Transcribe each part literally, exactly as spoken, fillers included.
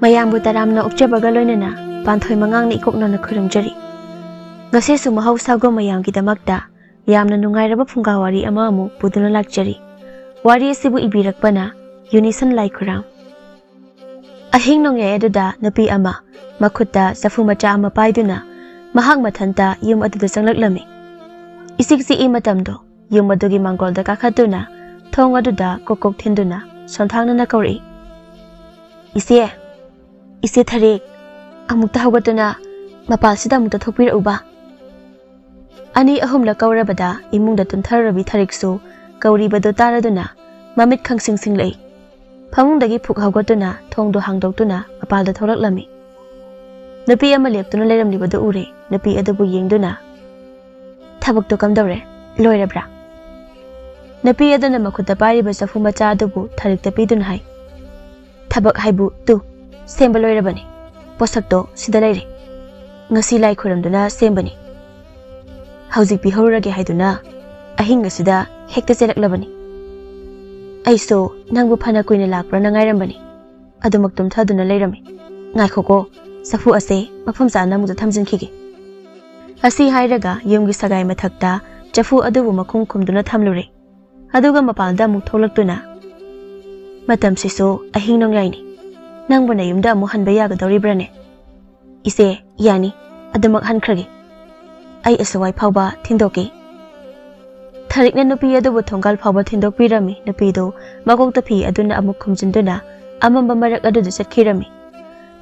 ꯃꯌꯥꯝꯕꯨ ꯇꯔꯥꯝꯅ ꯑꯣꯛꯆꯕꯒ ꯂꯣꯏꯅꯅ ꯄꯥꯟꯊꯣꯏ ꯃꯉꯥꯡꯅ ꯏꯀꯣꯛꯅꯅ ꯈꯨꯔꯨꯝꯖꯔꯤ꯫ ꯉꯁꯤꯁꯨ ꯃꯍꯧꯁꯥꯒꯨꯝ ꯃꯌꯥꯝꯒꯤꯗꯃꯛꯇ ꯌꯥꯝꯅ ꯅꯨꯡꯉꯥꯏꯔꯕ ꯐꯨꯡꯒꯥ ꯋꯥꯔꯤ ꯑꯃ ꯑꯃꯨꯛ ꯄꯨꯗꯨꯅ ꯂꯥꯛꯆꯔꯤ꯫ ꯋꯥꯔꯤ ꯑꯁꯤꯕꯨ ꯏꯕꯤꯔꯛꯄꯅ ꯌꯨꯅꯤꯁꯟ ꯂꯥꯏꯈꯨꯔꯥꯝ꯫ ꯑꯍꯤꯡ ꯅꯣꯡꯌꯥꯏ ꯑꯗꯨꯗ ꯅꯨꯄꯤ ꯑꯃ ꯃꯈꯨꯠꯇ ꯆꯐꯨ ꯃꯆꯥ ꯑꯃ ꯄꯥꯏꯗꯨꯅ ꯃꯍꯥꯛ ꯃꯊꯟꯇ ꯌꯨꯝ ꯑꯗꯨꯗ ꯆꯪꯂꯛꯂꯝꯃꯤ꯫ ꯏꯆꯤꯛ ꯆꯤꯛꯏ ꯃꯇꯝꯗꯣ꯫ ꯌꯨꯝ ꯑꯗꯨꯒꯤ ꯃꯥꯡꯒꯣꯜꯗ ꯀꯥꯈꯠꯇꯨꯅ ꯊꯣꯡ ꯑꯗꯨꯗ ꯀꯣꯛ ꯀꯣꯛ ꯊꯤꯟꯗꯨꯅ ꯁꯣꯟꯊꯥꯡꯅꯅ ꯀꯧꯔꯛꯏ, "ꯏꯆꯦ, ꯏꯆꯦ ꯊꯔꯤꯛ, ꯑꯃꯨꯛꯇ ꯍꯧꯒꯠꯇꯨꯅ ꯃꯄꯥꯜꯁꯤꯗ ꯑꯃꯨꯛꯇ ꯊꯣꯛꯄꯤꯔꯛꯎꯕ꯫" ꯑꯅꯤ ꯑꯍꯨꯝꯂꯛ ꯀꯧꯔꯕꯗ ꯏꯃꯨꯡꯗ ꯇꯨꯝꯊꯔꯨꯔꯕꯤ ꯊꯔꯤꯛꯁꯨ ꯀꯧꯔꯤꯕꯗꯨ ꯇꯥꯔꯗꯨꯅ ꯃꯃꯤꯠ ꯈꯪꯁꯤꯡ ꯁꯤꯡꯂꯛꯏ꯫ ꯐꯃꯨꯡꯗꯒꯤ ꯐꯨꯛ ꯍꯧꯒꯠꯇꯨꯅ ꯊꯣꯡꯗꯨ ꯍꯥꯡꯗꯣꯛꯇꯨꯅ ꯃꯄꯥꯜꯗ ꯊꯣꯛꯂꯛꯂꯝꯃꯤ꯫ ꯅꯨꯄꯤ ꯑꯃ ꯂꯦꯞꯇꯨꯅ ꯂꯩꯔꯝꯂꯤꯕꯗꯨ ꯎꯔꯦ꯫ ꯅꯨꯄꯤ ꯑꯗꯨꯕꯨ ꯌꯦꯡꯗꯨꯅ, "ꯊꯕꯛꯇꯣ ꯀꯝꯗꯧꯔꯦ? ꯂꯣꯏꯔꯕ꯭ꯔꯥ?" ꯅꯨꯄꯤ ꯑꯗꯨꯅ ꯃꯈꯨꯠꯇ ꯄꯥꯏꯔꯤꯕ ꯆꯐꯨ ꯃꯆꯥ ꯑꯗꯨꯕꯨ ꯊꯔꯤꯛꯇ ꯄꯤꯗꯨꯅ ꯍꯥꯏ, "ꯊꯕꯛ ꯍꯥꯏꯕꯨ ꯇꯨ, ꯁꯦꯝꯕ ꯂꯣꯏꯔꯕꯅꯤ꯫ ꯄꯣꯠꯁꯛꯇꯣ ꯁꯤꯗ ꯂꯩꯔꯦ꯫ ꯉꯁꯤ ꯂꯥꯏ ꯈꯨꯔꯝꯗꯨꯅ ꯁꯦꯝꯕꯅꯤ꯫ ꯍꯧꯖꯤꯛ ꯄꯤꯍꯧꯔꯒꯦ ꯍꯥꯏꯗꯨꯅ ꯑꯍꯤꯡ ꯑꯁꯤꯗ ꯍꯦꯛꯇ ꯆꯦꯜꯂꯛꯂꯕꯅꯤ꯫ ꯑꯩꯁꯨ ꯅꯪꯕꯨ ꯐꯅ ꯀꯨꯏꯅ ꯂꯥꯛꯄ꯭ꯔꯥꯅ ꯉꯥꯏꯔꯝꯕꯅꯤ꯫ ꯑꯗꯨꯃꯛ ꯇꯨꯝꯊꯗꯨꯅ ꯂꯩꯔꯝꯃꯤ꯫ ꯉꯥꯏꯈꯣꯀꯣ, ꯆꯐꯨ ꯑꯁꯦ ꯃꯐꯝ ꯆꯥꯅ ꯑꯃꯨꯛꯇ ꯊꯝꯖꯤꯟꯈꯤꯒꯦ꯫" ꯑꯁꯤ ꯍꯥꯏꯔꯒ ꯌꯨꯝꯒꯤ ꯁꯒꯥꯏ ꯃꯊꯛꯇ ꯆꯐꯨ ꯑꯗꯨꯕꯨ ꯃꯈꯨꯝ ꯈꯨꯝꯗꯨꯅ ꯊꯝꯂꯨꯔꯦ꯫ ꯑꯗꯨꯒ ꯃꯄꯥꯟꯗ ꯑꯃꯨꯛ ꯊꯣꯛꯂꯛꯇꯨꯅ, "ꯃꯇꯝꯁꯤꯁꯨ ꯑꯍꯤꯡ ꯅꯣꯡꯌꯥꯏꯅꯤ꯫ ꯅꯪꯕꯨ ꯅꯌꯨꯝꯗ ꯑꯃꯨꯛ ꯍꯟꯕ ꯌꯥꯒꯗꯧꯔꯤꯕ꯭ꯔꯥꯅꯦ?" "ꯏꯆꯦ, ꯌꯥꯅꯤ꯫ ꯑꯗꯨꯃꯛ ꯍꯟꯈ꯭ꯔꯒꯦ꯫ ꯑꯩ ꯑꯁꯨꯋꯥꯏ ꯐꯥꯎꯕ ꯊꯤꯟꯗꯣꯛꯀꯦ꯫" ꯊꯔꯤꯛꯅ ꯅꯨꯄꯤ ꯑꯗꯨꯕꯨ ꯊꯣꯡꯒꯥꯜ ꯐꯥꯎꯕ ꯊꯤꯟꯗꯣꯛꯄꯤꯔꯝꯃꯤ꯫ ꯅꯨꯄꯤꯗꯨ ꯃꯀꯣꯛꯇ ꯐꯤ ꯑꯗꯨꯅ ꯑꯃꯨꯛ ꯈꯨꯝꯖꯤꯟꯗꯨꯅ ꯑꯃꯝꯕ ꯃꯔꯛ ꯑꯗꯨꯗ ꯆꯠꯈꯤꯔꯝꯃꯤ꯫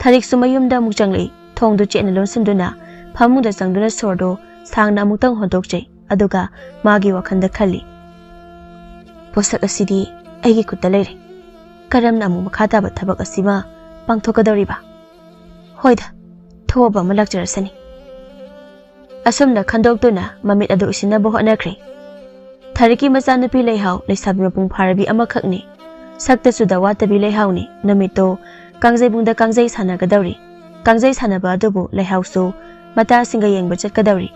ꯊꯔꯤꯛꯁꯨ ꯃꯌꯨꯝꯗ ꯑꯃꯨꯛ ꯆꯪꯂꯛꯏ꯫ ꯊꯣꯡꯗꯨ ꯆꯦꯠꯅ ꯂꯣꯟꯁꯤꯟꯗꯨꯅ ꯐꯃꯨꯡꯗ ꯆꯪꯗꯨꯅ ꯁꯣꯔꯗꯨ ꯁꯥꯡꯅ ꯑꯃꯨꯛꯇꯪ ꯍꯣꯟꯗꯣꯛꯆꯩ꯫ ꯑꯗꯨꯒ ꯃꯥꯒꯤ ꯋꯥꯈꯜꯗ ꯈꯜꯂꯤ, "ꯄꯣꯠꯁꯛ ꯑꯁꯤꯗꯤ ꯑꯩꯒꯤ ꯈꯨꯠꯇ ꯂꯩꯔꯦ꯫ ꯀꯔꯝꯅ ꯑꯃꯨꯛ ꯃꯈꯥ ꯇꯥꯕ ꯊꯕꯛ ꯑꯁꯤꯃ ꯄꯥꯡꯊꯣꯛꯀꯗꯧꯔꯤꯕ? ꯍꯣꯏꯗ, ꯊꯣꯛꯑꯕ ꯑꯃ ꯂꯥꯛꯆꯔꯁꯅꯤ꯫" ꯑꯁꯨꯝꯅ ꯈꯟꯗꯣꯛꯇꯨꯅ ꯃꯃꯤꯠ ꯑꯗꯨ ꯎꯏꯁꯤꯟꯅꯕ ꯍꯣꯠꯅꯈ꯭ꯔꯦ꯫ ꯊꯔꯤꯛꯀꯤ ꯃꯆꯥꯅꯨꯄꯤ ꯂꯩꯍꯥꯎ ꯂꯩꯁꯥꯕꯤ ꯃꯄꯨꯡ ꯐꯥꯔꯕꯤ ꯑꯃꯈꯛꯅꯤ꯫ ꯁꯛꯇ ꯆꯨꯗ ꯋꯥꯠꯇꯕꯤ ꯂꯩꯍꯥꯎꯅꯤ꯫ ꯅꯨꯃꯤꯠꯇꯣ ꯀꯥꯡꯖꯩꯕꯨꯡꯗ ꯀꯥꯡꯖꯩ ꯁꯥꯟꯅꯒꯗꯧꯔꯤ꯫ ꯀꯥꯡꯖꯩ ꯁꯥꯟꯅꯕ ꯑꯗꯨꯕꯨ ꯂꯩꯍꯥꯎꯁꯨ ꯃꯇꯥꯁꯤꯡꯒ ꯌꯦꯡꯕ ꯆꯠꯀꯗꯧꯔꯤ꯫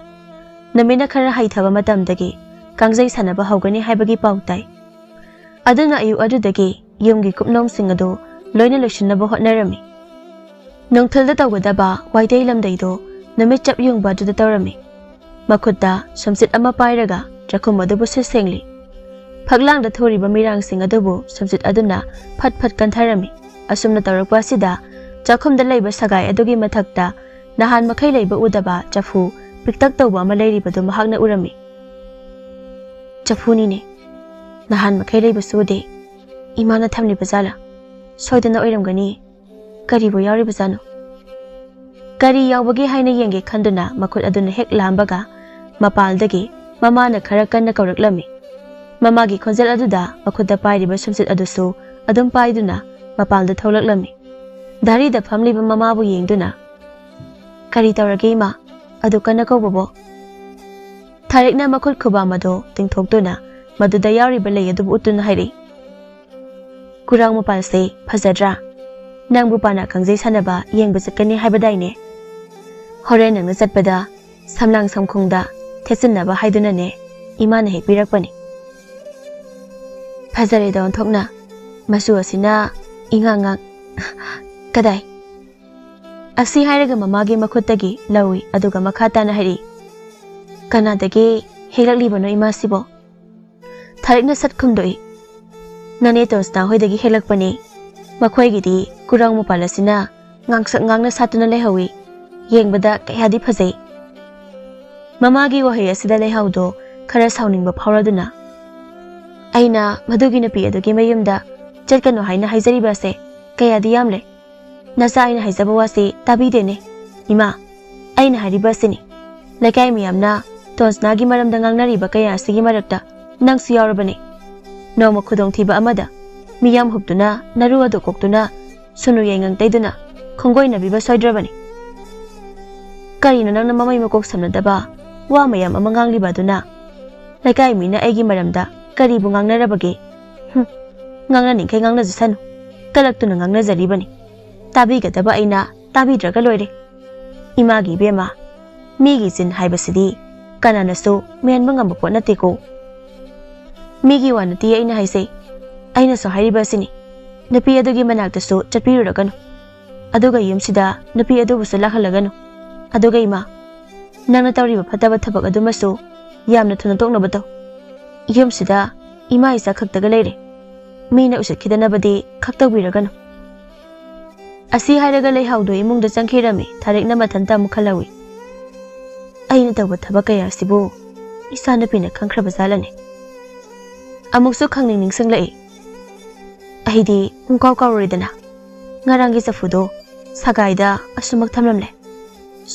ꯅꯨꯃꯤꯠꯅ ꯈꯔ ꯍꯩꯊꯕ ꯃꯇꯝꯗꯒꯤ ꯀꯥꯡꯖꯩ ꯁꯥꯟꯅꯕ ꯍꯧꯒꯅꯤ ꯍꯥꯏꯕꯒꯤ ꯄꯥꯎ ꯇꯥꯏ꯫ ꯑꯗꯨꯅ ꯑꯌꯨꯛ ꯑꯗꯨꯗꯒꯤ ꯌꯨꯝꯒꯤ ꯀꯨꯞꯅꯣꯝꯁꯤꯡ ꯑꯗꯨ ꯂꯣꯏꯅ ꯂꯣꯏꯁꯤꯟꯅꯕ ꯍꯣꯠꯅꯔꯝꯃꯤ꯫ ꯅꯨꯡꯊꯤꯜꯗ ꯇꯧꯒꯗꯕ ꯋꯥꯏꯇꯩ ꯂꯝꯗꯩꯗꯣ ꯅꯨꯃꯤꯠ ꯆꯞ ꯌꯨꯡꯕ ꯑꯗꯨꯗ ꯇꯧꯔꯝꯃꯤ꯫ ꯃꯈꯨꯠꯇ ꯁꯨꯝꯆꯤꯠ ꯑꯃ ꯄꯥꯏꯔꯒ ꯆꯥꯛꯈꯨꯝ ꯑꯗꯨꯕꯨ ꯁꯤꯠ ꯁꯦꯡꯂꯤ꯫ ꯐꯛꯂꯥꯡꯗ ꯊꯨꯔꯤꯕ ꯃꯤꯔꯥꯡꯁꯤꯡ ꯑꯗꯨꯕꯨ ꯁꯨꯝꯆꯤꯠ ꯑꯗꯨꯅ ꯐꯠ ꯐꯠ ꯀꯟꯊꯔꯝꯃꯤ꯫ ꯑꯁꯨꯝꯅ ꯇꯧꯔꯛꯄ ꯑꯁꯤꯗ ꯆꯥꯛꯈꯨꯝꯗ ꯂꯩꯕ ꯁꯒꯥꯏ ꯑꯗꯨꯒꯤ ꯃꯊꯛꯇ ꯅꯍꯥꯟ ꯃꯈꯩ ꯂꯩꯕ ꯎꯗꯕ ꯆꯐꯨ ꯄꯤꯛꯇꯛ ꯇꯧꯕ ꯑꯃ ꯂꯩꯔꯤꯕꯗꯨ ꯃꯍꯥꯛꯅ ꯎꯔꯝꯃꯤ꯫ ꯆꯐꯨꯅꯤꯅꯦ꯫ ꯅꯍꯥꯟ ꯃꯈꯩ ꯂꯩꯕꯁꯨ ꯎꯗꯦ꯫ ꯏꯃꯥꯅ ꯊꯝꯂꯤꯕ ꯖꯥꯠꯂꯥ? ꯁꯣꯏꯗꯅ ꯑꯣꯏꯔꯝꯒꯅꯤ꯫ ꯀꯔꯤꯕꯨ ꯌꯥꯎꯔꯤꯕꯖꯥꯠꯅꯣ? ꯀꯔꯤ ꯌꯥꯎꯕꯒꯦ ꯍꯥꯏꯅ ꯌꯦꯡꯒꯦ ꯈꯟꯗꯨꯅ ꯃꯈꯨꯠ ꯑꯗꯨꯅ ꯍꯦꯛ ꯂꯥꯝꯕꯒ ꯃꯄꯥꯜꯗꯒꯤ ꯃꯃꯥꯅ ꯈꯔ ꯀꯟꯅ ꯀꯧꯔꯛꯂꯝꯃꯤ꯫ ꯃꯃꯥꯒꯤ ꯈꯣꯟꯖꯦꯜ ꯑꯗꯨꯗ ꯃꯈꯨꯠꯇ ꯄꯥꯏꯔꯤꯕ ꯁꯨꯝꯆꯤꯠ ꯑꯗꯨꯁꯨ ꯑꯗꯨꯝ ꯄꯥꯏꯗꯨꯅ ꯃꯄꯥꯜꯗ ꯊꯣꯛꯂꯛꯂꯝꯃꯤ꯫ ꯙꯥꯔꯤꯗ ꯐꯝꯂꯤꯕ ꯃꯃꯥꯕꯨ ꯌꯦꯡꯗꯨꯅ, "ꯀꯔꯤ ꯇꯧꯔꯒꯦ ꯏꯃꯥ? ꯑꯗꯨ ꯀꯟꯅ ꯀꯧꯕꯕꯣ?" ꯊꯥꯔꯤꯛꯅ ꯃꯈꯨꯠ ꯈꯨꯕꯥꯝ ꯑꯗꯨ ꯇꯤꯡꯊꯣꯛꯇꯨꯅ ꯃꯗꯨꯗ ꯌꯥꯎꯔꯤꯕ ꯂꯩ ꯑꯗꯨꯕꯨ ꯎꯠꯇꯨꯅ ꯍꯥꯏꯔꯛꯏ꯫ "ꯀꯨꯔꯥꯡ ꯃꯄꯥꯜꯁꯦ ꯐꯖꯗ꯭ꯔꯥ? ꯅꯪꯕꯨ ꯄꯥꯅꯥ ꯀꯥꯡꯖꯩ ꯁꯥꯟꯅꯕ ꯌꯦꯡꯕ ꯆꯠꯀꯅꯤ ꯍꯥꯏꯕꯗꯥꯏꯅꯦ? ꯍꯣꯔꯦꯟ ꯅꯪꯅ ꯆꯠꯄꯗ ꯁꯝꯂꯥꯡ ꯁꯝꯈꯣꯡꯗ ꯊꯦꯠꯆꯤꯟꯅꯕ ꯍꯥꯏꯗꯨꯅꯅꯦ ꯏꯃꯥꯅ ꯍꯦꯛ ꯄꯤꯔꯛꯄꯅꯤ꯫ ꯐꯖꯔꯦꯗ ꯑꯣꯟꯊꯣꯛꯅ꯫ ꯃꯆꯨ ꯑꯁꯤꯅ ꯏꯉꯥꯡ ꯉꯥꯡ꯫ ꯀꯗꯥꯏ?" ꯑꯁꯤ ꯍꯥꯏꯔꯒ ꯃꯃꯥꯒꯤ ꯃꯈꯨꯠꯇꯒꯤ ꯂꯧꯏ, ꯑꯗꯨꯒ ꯃꯈꯥ ꯇꯥꯅ ꯍꯥꯏꯔꯛꯏ, "ꯀꯅꯥꯗꯒꯤ ꯍꯦꯛꯂꯛꯂꯤꯕꯅꯣ ꯏꯃꯥꯁꯤꯕꯣ?" ꯊꯥꯔꯤꯛꯅ ꯁꯠ ꯈꯨꯝꯗꯣꯛꯏ, "ꯅꯅꯦ ꯇꯣꯟꯁꯅꯥ ꯍꯣꯏꯗꯒꯤ ꯍꯦꯛꯂꯛꯄꯅꯦ꯫ ꯃꯈꯣꯏꯒꯤꯗꯤ ꯀꯨꯔꯥꯡ ꯃꯄꯥꯜ ꯑꯁꯤꯅ ꯉꯥꯡꯁꯛ ꯉꯥꯡꯅ ꯁꯥꯠꯇꯨꯅ ꯂꯩꯍꯧꯏ꯫ ꯌꯦꯡꯕꯗ ꯀꯌꯥꯗꯤ ꯐꯖꯩ꯫" ꯃꯃꯥꯒꯤ ꯋꯥꯍꯩ ꯑꯁꯤꯗ ꯂꯩꯍꯥꯎꯗꯣ ꯈꯔ ꯁꯥꯎꯅꯤꯡꯕ ꯐꯥꯎꯔꯗꯨꯅ, "ꯑꯩꯅ ꯃꯗꯨꯒꯤ ꯅꯨꯄꯤ ꯑꯗꯨꯒꯤ ꯃꯌꯨꯝꯗ ꯆꯠꯀꯅꯨ ꯍꯥꯏꯅ ꯍꯥꯏꯖꯔꯤꯕ ꯑꯁꯦ ꯀꯌꯥꯗꯤ ꯌꯥꯝꯂꯦ꯫ ꯅꯆꯥ ꯑꯩꯅ ꯍꯥꯏꯖꯕ ꯋꯥꯁꯤ ꯇꯥꯕꯤꯗꯦꯅꯦ꯫ ꯏꯃꯥ, ꯑꯩꯅ ꯍꯥꯏꯔꯤꯕ ꯑꯁꯤꯅꯤ꯫ ꯂꯩꯀꯥꯏ ꯃꯤꯌꯥꯝꯅ ꯇꯣꯟꯁꯅꯥꯒꯤ ꯃꯔꯝꯗ ꯉꯥꯡꯅꯔꯤꯕ ꯀꯌꯥ ꯑꯁꯤꯒꯤ ꯃꯔꯛꯇ ꯅꯪꯁꯨ ꯌꯥꯎꯔꯕꯅꯤ꯫ ꯅꯣꯡꯃ ꯈꯨꯗꯣꯡꯊꯤꯕ ꯑꯃꯗ ꯃꯤꯌꯥꯝ ꯍꯨꯞꯇꯨꯅ ꯅꯔꯨ ꯑꯗꯨ ꯀꯣꯛꯇꯨꯅ ꯁꯨꯅꯨ ꯌꯥꯏꯉꯪ ꯇꯩꯗꯨꯅ ꯈꯣꯡꯒꯣꯏꯅꯕꯤꯕ ꯁꯣꯏꯗ꯭ꯔꯕꯅꯤ꯫ ꯀꯔꯤꯅꯣ ꯅꯪꯅ ꯃꯃꯩ ꯃꯀꯣꯛ ꯁꯝꯅꯗꯕ ꯋꯥ ꯃꯌꯥꯝ ꯑꯃ ꯉꯥꯡꯂꯤꯕ ꯑꯗꯨꯅ? ꯂꯩꯀꯥꯏ ꯃꯤꯅ ꯑꯩꯒꯤ ꯃꯔꯝꯗ ꯀꯔꯤꯕꯨ ꯉꯥꯡꯅꯔꯕꯒꯦ? ꯍꯨꯝ, ꯉꯥꯡꯅꯅꯤꯡꯈꯩ ꯉꯥꯡꯅꯖꯁꯅꯨ꯫ ꯀꯂꯛꯇꯨꯅ ꯉꯥꯡꯅꯖꯔꯤꯕꯅꯤ꯫ ꯇꯥꯕꯤꯒꯗꯕ ꯑꯩꯅ ꯇꯥꯕꯤꯗ꯭ꯔꯒ ꯂꯣꯏꯔꯦ꯫ ꯏꯃꯥꯒꯤ ꯏꯕꯦꯝꯃ, ꯃꯤꯒꯤ ꯆꯤꯟ ꯍꯥꯏꯕꯁꯤꯗꯤ ꯀꯅꯥꯅꯁꯨ ꯃꯦꯟꯕ ꯉꯝꯕ ꯄꯣꯠ ꯅꯠꯇꯦꯀꯣ꯫ ꯃꯤꯒꯤ ꯋꯥ ꯅꯠꯇꯦ ꯑꯩꯅ ꯍꯥꯏꯖꯩ꯫ ꯑꯩꯅꯁꯨ ꯍꯥꯏꯔꯤꯕ ꯑꯁꯤꯅꯤ, ꯅꯨꯄꯤ ꯑꯗꯨꯒꯤ ꯃꯅꯥꯛꯇꯁꯨ ꯆꯠꯄꯤꯔꯨꯔꯒꯅꯨ꯫ ꯑꯗꯨꯒ ꯌꯨꯝꯁꯤꯗ ꯅꯨꯄꯤ ꯑꯗꯨꯕꯨꯁꯨ ꯂꯥꯛꯍꯜꯂꯒꯅꯨ꯫ ꯑꯗꯨꯒ ꯏꯃꯥ, ꯅꯪꯅ ꯇꯧꯔꯤꯕ ꯐꯠꯇꯕ ꯊꯕꯛ ꯑꯗꯨꯃꯁꯨ ꯌꯥꯝꯅ ꯊꯨꯅ ꯇꯣꯛꯅꯕ ꯇꯧ꯫ ꯌꯨꯝꯁꯤꯗ ꯏꯃꯥ ꯏꯆꯥ ꯈꯛꯇꯒ ꯂꯩꯔꯦ꯫ ꯃꯤꯅ ꯎꯁꯤꯠꯈꯤꯗꯅꯕꯗꯤ ꯈꯛ ꯇꯧꯕꯤꯔꯒꯅꯨ꯫ ꯑꯁꯤ ꯍꯥꯏꯔꯒ ꯂꯩꯍꯥꯎꯗꯣ ꯏꯃꯨꯡꯗ ꯆꯪꯈꯤꯔꯝꯃꯤ꯫ ꯊꯥꯔꯤꯛꯅ ꯃꯊꯟꯇ ꯑꯃꯨꯛ ꯈꯜꯍꯧꯏ꯫ ꯑꯩꯅ ꯇꯧꯕ ꯊꯕꯛ ꯀꯌꯥꯁꯤꯕꯨ ꯏꯆꯥꯅꯨꯄꯤꯅ ꯈꯪꯈ꯭ꯔꯕ ꯖꯥꯠꯂꯅꯦ? ꯑꯃꯨꯛꯁꯨ ꯈꯪꯅꯤꯡ ꯅꯤꯡꯁꯤꯡꯂꯛꯏ꯫ ꯑꯩꯗꯤ ꯄꯨꯡꯀꯥꯎ ꯀꯥꯎꯔꯣꯏꯗꯅ꯫ ꯉꯔꯥꯡꯒꯤ ꯆꯐꯨꯗꯣ ꯁꯒꯥꯏꯗ ꯑꯁꯨꯃꯛ ꯊꯝꯂꯝꯂꯦ꯫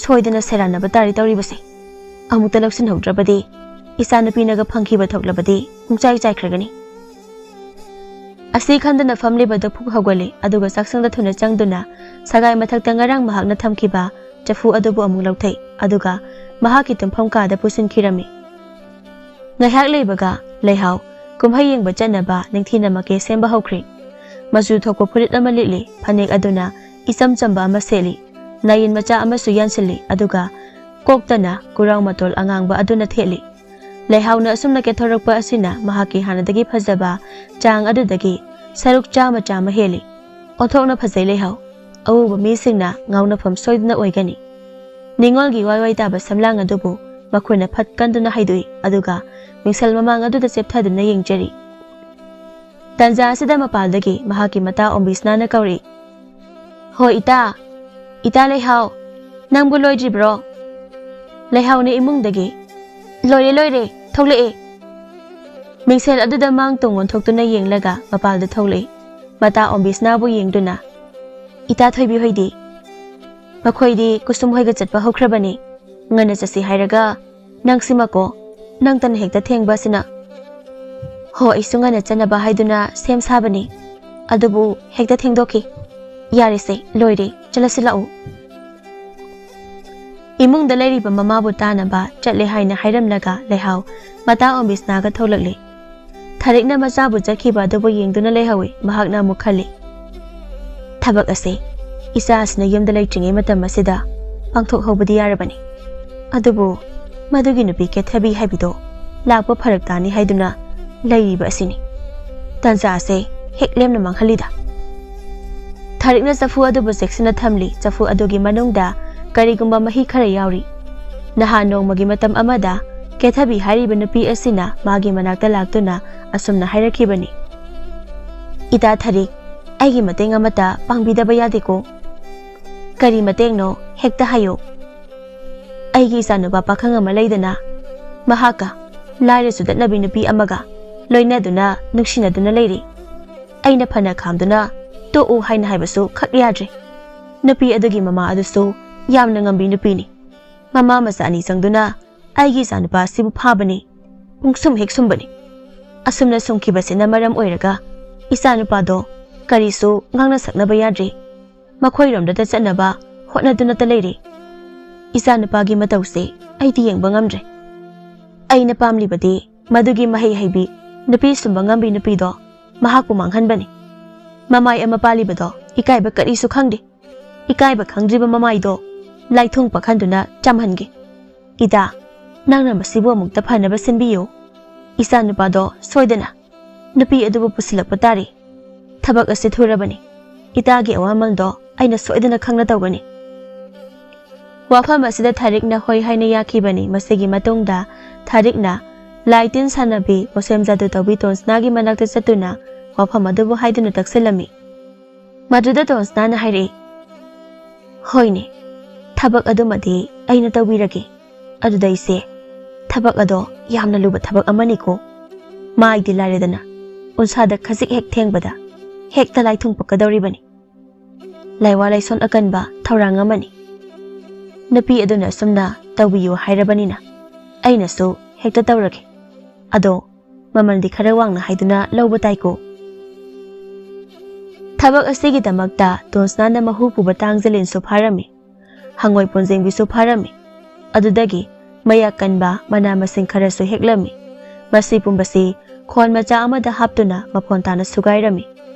ꯁꯣꯏꯗꯅ ꯁꯦꯔꯥꯟꯅꯕ ꯇꯥꯔꯤ ꯇꯧꯔꯤꯕꯁꯦ꯫ ꯑꯃꯨꯛꯇ ꯂꯧꯁꯤꯟꯍꯧꯗ꯭ꯔꯕꯗꯤ ꯏꯆꯥꯅꯨꯄꯤꯅꯒ ꯐꯪꯈꯤꯕ ꯊꯣꯛꯂꯕꯗꯤ ꯄꯨꯡꯆꯥꯏ ꯆꯥꯏꯈ꯭ꯔꯒꯅꯤ꯫ ꯑꯁꯤ ꯈꯟꯗꯨꯅ ꯐꯝꯂꯤꯕꯗꯨ ꯐꯨꯛ ꯍꯧꯒꯠꯂꯤ, ꯑꯗꯨꯒ ꯆꯥꯛꯁꯪꯗ ꯊꯨꯅ ꯆꯪꯗꯨꯅ ꯁꯒꯥꯏ ꯃꯊꯛꯇ ꯉꯔꯥꯡ ꯃꯍꯥꯛꯅ ꯊꯝꯈꯤꯕ ꯆꯐꯨ ꯑꯗꯨꯕꯨ ꯑꯃꯨꯛ ꯂꯧꯊꯩ, ꯑꯗꯨꯒ ꯃꯍꯥꯛꯀꯤ ꯇꯨꯝꯐꯝ ꯀꯥꯗ ꯄꯨꯁꯤꯟꯈꯤꯔꯝꯃꯤ꯫ ꯉꯥꯏꯍꯥꯛ ꯂꯩꯕꯒ ꯂꯩꯍꯥꯎ ꯀꯨꯝꯍꯩ ꯌꯦꯡꯕ ꯆꯠꯅꯕ ꯅꯤꯡꯊꯤꯅ ꯃꯀꯦ ꯁꯦꯝꯕ ꯍꯧꯈ꯭ꯔꯦ꯫ ꯃꯆꯨ ꯊꯣꯛꯄ ꯐꯨꯔꯤꯠ ꯑꯃ ꯂꯤꯠꯂꯤ, ꯐꯅꯦꯛ ꯑꯗꯨꯅ ꯏꯆꯝ ꯆꯝꯕ ꯑꯃ ꯁꯦꯠꯂꯤ, ꯅꯥꯌꯤꯟ ꯃꯆꯥ ꯑꯃꯁꯨ ꯌꯥꯟꯁꯤꯜꯂꯤ, ꯑꯗꯨꯒ ꯀꯣꯛꯇꯅ ꯀꯨꯔꯥꯎ ꯃꯇꯣꯜ ꯑꯉꯥꯡꯕ ꯑꯗꯨꯅ ꯊꯦꯠꯂꯤ꯫ ꯂꯩꯍꯥꯎꯅ ꯑꯁꯨꯝꯅ ꯀꯦꯊꯣꯔꯛꯄ ꯑꯁꯤꯅ ꯃꯍꯥꯛꯀꯤ ꯍꯥꯟꯅꯗꯒꯤ ꯐꯖꯕ ꯆꯥꯡ ꯑꯗꯨꯗꯒꯤ ꯁꯔꯨꯛ ꯆꯥꯝꯃ ꯆꯥꯝꯃ ꯍꯦꯜꯂꯤ꯫ ꯑꯣꯟꯊꯣꯛꯅ ꯐꯖꯩ ꯂꯩꯍꯥꯎ꯫ ꯑꯎꯕ ꯃꯤꯁꯤꯡꯅ ꯉꯥꯎꯅꯐꯝ ꯁꯣꯏꯗꯅ ꯑꯣꯏꯒꯅꯤ꯫ ꯅꯤꯉꯣꯜꯒꯤ ꯋꯥꯏ ꯋꯥꯏ ꯇꯥꯕ ꯁꯝꯂꯥꯡ ꯑꯗꯨꯕꯨ ꯃꯈꯣꯏꯅ ꯐꯠ ꯀꯟꯗꯨꯅ ꯍꯩꯗꯣꯛꯏ, ꯑꯗꯨꯒ ꯃꯤꯡꯁꯦꯜ ꯃꯃꯥꯡ ꯑꯗꯨꯗ ꯆꯦꯞꯊꯗꯨꯅ ꯌꯦꯡꯖꯔꯤ꯫ ꯇꯟꯖꯥ ꯑꯁꯤꯗ ꯃꯄꯥꯜꯗꯒꯤ ꯃꯍꯥꯛꯀꯤ ꯃꯇꯥ ꯑꯣꯝꯕꯤꯁꯅꯥꯅ ꯀꯧꯔꯛꯏ, "ꯍꯣ ꯏꯇꯥ, ꯏꯇꯥ ꯂꯩꯍꯥꯎ, ꯅꯪꯕꯨ ꯂꯣꯏꯗ꯭ꯔꯤꯕ꯭ꯔꯣ?" ꯂꯩꯍꯥꯎꯅ ꯏꯃꯨꯡꯗꯒꯤ, "ꯂꯣꯏꯔꯦ, ꯂꯣꯏꯔꯦ, ꯊꯣꯛꯂꯛꯑꯦ"꯫ ꯃꯤꯡꯁꯦꯜ ꯑꯗꯨꯗ ꯃꯥꯡ ꯇꯨꯡ ꯑꯣꯟꯊꯣꯛꯇꯨꯅ ꯌꯦꯡꯂꯒ ꯃꯄꯥꯜꯗ ꯊꯣꯛꯂꯛꯏ꯫ ꯃꯇꯥ ꯑꯣꯝꯕꯤꯁꯅꯥꯕꯨ ꯌꯦꯡꯗꯨꯅ, "ꯏꯇꯥ ꯊꯣꯏꯕꯤ ꯍꯣꯏꯗꯤ?" "ꯃꯈꯣꯏꯗꯤ ꯀꯨꯁꯨꯝ ꯍꯣꯏꯒ ꯆꯠꯄ ꯍꯧꯈ꯭ꯔꯕꯅꯤ꯫ ꯉꯟꯅ ꯆꯠꯁꯤ ꯍꯥꯏꯔꯒ ꯅꯪꯁꯤꯃꯀꯣ, ꯅꯪꯇꯅ ꯍꯦꯛꯇ ꯊꯦꯡꯕ ꯑꯁꯤꯅ"꯫ "ꯍꯣ, ꯑꯩꯁꯨ ꯉꯟꯅ ꯆꯠꯅꯕ ꯍꯥꯏꯗꯨꯅ ꯁꯦꯝ ꯁꯥꯕꯅꯤ, ꯑꯗꯨꯕꯨ ꯍꯦꯛꯇ ꯊꯦꯡꯗꯣꯛꯈꯤ꯫ ꯌꯥꯔꯦꯁꯦ, ꯂꯣꯏꯔꯦ, ꯆꯠꯂꯁꯤ ꯂꯥꯛꯎ"꯫ ꯏꯃꯨꯡꯗ ꯂꯩꯔꯤꯕ ꯃꯃꯥꯕꯨ ꯇꯥꯅꯕ ꯆꯠꯂꯦ ꯍꯥꯏꯅ ꯍꯥꯏꯔꯝꯂꯒ ꯂꯩꯍꯥꯎ ꯃꯇꯥ ꯑꯣꯝꯕꯤꯁꯅꯥꯒ ꯊꯣꯛꯂꯛꯂꯦ꯫ ꯊꯥꯔꯤꯛꯅ ꯃꯆꯥꯕꯨ ꯆꯠꯈꯤꯕ ꯑꯗꯨꯕꯨ ꯌꯦꯡꯗꯨꯅ ꯂꯩꯍꯧꯏ꯫ ꯃꯍꯥꯛꯅ ꯑꯃꯨꯛ ꯈꯜꯂꯤ, "ꯊꯕꯛ ꯑꯁꯤ ꯏꯆꯥ ꯑꯁꯤꯅ ꯌꯨꯝꯗ ꯂꯩꯇ꯭ꯔꯤꯉꯩ ꯃꯇꯝ ꯑꯁꯤꯗ ꯄꯥꯡꯊꯣꯛꯍꯧꯕꯗꯤ ꯌꯥꯔꯕꯅꯤ꯫ ꯑꯗꯨꯕꯨ ꯃꯗꯨꯒꯤ ꯅꯨꯄꯤ ꯀꯦꯊꯕꯤ ꯍꯥꯏꯕꯤꯗꯣ ꯂꯥꯛꯄ ꯐꯔꯛ ꯇꯥꯅꯤ ꯍꯥꯏꯗꯨꯅ ꯂꯩꯔꯤꯕ ꯑꯁꯤꯅꯤ꯫ ꯇꯥꯟꯖꯥꯁꯦ ꯍꯦꯛ ꯂꯦꯝꯅ ꯃꯥꯡꯍꯜꯂꯤꯗ"꯫ ꯊꯥꯔꯤꯛꯅ ꯆꯐꯨ ꯑꯗꯨꯕꯨ ꯆꯦꯛꯁꯤꯟꯅ ꯊꯝꯂꯤ꯫ ꯆꯐꯨ ꯑꯗꯨꯒꯤ ꯃꯅꯨꯡꯗ ꯀꯔꯤꯒꯨꯝꯕ ꯃꯍꯤ ꯈꯔ ꯌꯥꯎꯔꯤ꯫ ꯅꯍꯥꯟ ꯅꯣꯡꯃꯒꯤ ꯃꯇꯝ ꯑꯃꯗ ꯀꯦꯊꯕꯤ ꯍꯥꯏꯔꯤꯕ ꯅꯨꯄꯤ ꯑꯁꯤꯅ ꯃꯥꯒꯤ ꯃꯅꯥꯛꯇ ꯂꯥꯛꯇꯨꯅ ꯑꯁꯨꯝꯅ ꯍꯥꯏꯔꯛꯈꯤꯕꯅꯤ, "ꯏꯇꯥ ꯊꯥꯔꯤꯛ, ꯑꯩꯒꯤ ꯃꯇꯦꯡ ꯑꯃꯠꯇ ꯄꯥꯡꯕꯤꯗꯕ ꯌꯥꯗꯦꯀꯣ?" "ꯀꯔꯤ ꯃꯇꯦꯡꯅꯣ? ꯍꯦꯛꯇ ꯍꯥꯏꯌꯨ꯫" "ꯑꯩꯒꯤ ꯏꯆꯥꯅꯨꯄꯥ ꯄꯥꯈꯪ ꯑꯃ ꯂꯩꯗꯅ, ꯃꯍꯥꯛꯀ ꯂꯥꯏꯔ ꯆꯨꯗꯠꯅꯕꯤ ꯅꯨꯄꯤ ꯑꯃꯒ ꯂꯣꯏꯅꯗꯨꯅ ꯅꯨꯡꯁꯤꯅꯗꯨꯅ ꯂꯩꯔꯤ꯫ ꯑꯩꯅ ꯐꯅ ꯈꯥꯝꯗꯨꯅ ꯇꯣꯛꯎ ꯍꯥꯏꯅ ꯍꯥꯏꯕꯁꯨ ꯈꯛ ꯌꯥꯗ꯭ꯔꯦ꯫ ꯅꯨꯄꯤ ꯑꯗꯨꯒꯤ ꯃꯃꯥ ꯑꯗꯨꯁꯨ ꯌꯥꯝꯅ ꯉꯝꯕꯤ ꯅꯨꯄꯤꯅꯤ꯫ ꯃꯃꯥ ꯃꯆꯥ ꯑꯅꯤ ꯆꯪꯗꯨꯅ ꯑꯩꯒꯤ ꯏꯆꯥꯅꯨꯄꯥ ꯑꯁꯤꯕꯨ ꯐꯥꯕꯅꯤ, ꯄꯨꯡꯁꯨꯝ ꯍꯦꯛ ꯁꯨꯝꯕꯅꯤ꯫ ꯑꯁꯨꯝꯅ ꯁꯨꯝꯈꯤꯕꯁꯤꯅ ꯃꯔꯝ ꯑꯣꯏꯔꯒ ꯏꯆꯥꯅꯨꯄꯥꯗꯣ ꯀꯔꯤꯁꯨ ꯉꯥꯡꯅ ꯁꯛꯅꯕ ꯌꯥꯗ꯭ꯔꯤ꯫ ꯃꯈꯣꯏꯔꯣꯝꯗꯇ ꯆꯠꯅꯕ ꯍꯣꯠꯅꯗꯨꯅꯇ ꯂꯩꯔꯤ꯫ ꯏꯆꯥꯅꯨꯄꯥꯒꯤ ꯃꯇꯧꯁꯦ ꯑꯩꯗꯤ ꯌꯦꯡꯕ ꯉꯝꯗ꯭ꯔꯦ꯫ ꯑꯩꯅ ꯄꯥꯝꯂꯤꯕꯗꯤ ꯃꯗꯨꯒꯤ ꯃꯍꯩ ꯍꯩꯕꯤ, ꯅꯨꯄꯤ ꯁꯨꯝꯕ ꯉꯝꯕꯤ ꯅꯨꯄꯤꯗꯣ ꯃꯍꯥꯛꯄꯨ ꯃꯥꯡꯍꯟꯕꯅꯤ꯫ ꯃꯃꯥꯏ ꯑꯃ ꯄꯥꯜꯂꯤꯕꯗꯣ ꯏꯀꯥꯏꯕ ꯀꯔꯤꯁꯨ ꯈꯪꯗꯦ꯫ ꯏꯀꯥꯏꯕ ꯈꯪꯗ꯭ꯔꯤꯕ ꯃꯃꯥꯏꯗꯣ ꯂꯥꯏꯊꯣꯡ ꯄꯥꯈꯟꯗꯨꯅ ꯆꯝꯍꯟꯒꯦ꯫ ꯏꯇꯥ, ꯅꯪꯅ ꯃꯁꯤꯕꯨ ꯑꯃꯨꯛꯇ ꯐꯅꯕ ꯁꯤꯟꯕꯤꯌꯨ꯫ ꯏꯆꯥꯅꯨꯄꯥꯗꯣ ꯁꯣꯏꯗꯅ ꯅꯨꯄꯤ ꯑꯗꯨꯕꯨ ꯄꯨꯁꯤꯜꯂꯛꯄ ꯇꯥꯔꯦ꯫ ꯊꯕꯛ ꯑꯁꯤ ꯊꯨꯔꯕꯅꯤ꯫ ꯏꯇꯥꯒꯤ ꯑꯋꯥꯃꯜꯗꯣ ꯑꯩꯅ ꯁꯣꯏꯗꯅ ꯈꯪꯅ ꯇꯧꯒꯅꯤ꯫" ꯋꯥꯐꯝ ꯑꯁꯤꯗ ꯊꯥꯔꯤꯛꯅ ꯍꯣꯏ ꯍꯥꯏꯅ ꯌꯥꯈꯤꯕꯅꯤ꯫ ꯃꯁꯤꯒꯤ ꯃꯇꯨꯡꯗ ꯊꯥꯔꯤꯛꯅ ꯂꯥꯏ ꯇꯤꯟ ꯁꯥꯟꯅꯕꯤ, ꯃꯣꯁꯦꯝ ꯖꯥꯗꯨ ꯇꯧꯕꯤ ꯇꯣꯟꯁꯅꯥꯒꯤ ꯃꯅꯥꯛꯇ ꯆꯠꯇꯨꯅ ꯋꯥꯐꯝ ꯑꯗꯨꯕꯨ ꯍꯥꯏꯗꯨꯅ ꯇꯛꯁꯤꯜꯂꯝꯃꯤ꯫ ꯃꯗꯨꯗ ꯇꯣꯟꯁꯅꯥꯅ ꯍꯥꯏꯔꯛꯏ, "ꯍꯣꯏꯅꯦ, ꯊꯕꯛ ꯑꯗꯨꯃꯗꯤ ꯑꯩꯅ ꯇꯧꯕꯤꯔꯒꯦ꯫ ꯑꯗꯨꯗ ꯏꯆꯦ, ꯊꯕꯛ ꯑꯗꯣ ꯌꯥꯝꯅ ꯂꯨꯕ ꯊꯕꯛ ꯑꯃꯅꯤꯀꯣ꯫ ꯃꯥꯏꯗꯤ ꯂꯥꯏꯔꯗꯅ ꯎꯟꯁꯥꯗ ꯈꯖꯤꯛ ꯍꯦꯛ ꯊꯦꯡꯕꯗ ꯍꯦꯛꯇ ꯂꯥꯏꯊꯨꯡ ꯄꯛꯀꯗꯧꯔꯤꯕꯅꯤ꯫ ꯂꯥꯏꯋꯥ ꯂꯥꯏꯁꯣꯟ ꯑꯀꯟꯕ ꯊꯧꯔꯥꯡ ꯑꯃꯅꯤ꯫ ꯅꯨꯄꯤ ꯑꯗꯨꯅ ꯑꯁꯨꯝꯅ ꯇꯧꯕꯤꯌꯨ ꯍꯥꯏꯔꯕꯅꯤꯅ ꯑꯩꯅꯁꯨ ꯍꯦꯛꯇ ꯇꯧꯔꯒꯦ꯫ ꯑꯗꯣ ꯃꯃꯜꯗꯤ ꯈꯔ ꯋꯥꯡꯅ ꯍꯥꯏꯗꯨꯅ ꯂꯧꯕ ꯇꯥꯏꯀꯣ꯫" ꯊꯕꯛ ꯑꯁꯤꯒꯤꯗꯃꯛꯇ ꯇꯣꯟꯁꯅꯥꯅ ꯃꯍꯨ ꯄꯨꯕ ꯇꯥꯡꯖꯂꯤꯟꯁꯨ ꯐꯥꯔꯝꯃꯤ, ꯍꯪꯉꯣꯏ ꯄꯣꯟꯖꯦꯡꯕꯤꯁꯨ ꯐꯥꯔꯝꯃꯤ꯫ ꯑꯗꯨꯗꯒꯤ ꯃꯌꯥꯛ ꯀꯟꯕ ꯃꯅꯥ ꯃꯁꯤꯡ ꯈꯔꯁꯨ ꯍꯦꯛꯂꯝꯃꯤ꯫ ꯃꯁꯤ ꯄꯨꯝꯕꯁꯤ ꯈꯣꯟ ꯃꯆꯥ ꯑꯃꯗ ꯍꯥꯞꯇꯨꯅ ꯃꯐꯣꯟ ꯇꯥꯅ ꯁꯨꯒꯥꯏꯔꯝꯃꯤ꯫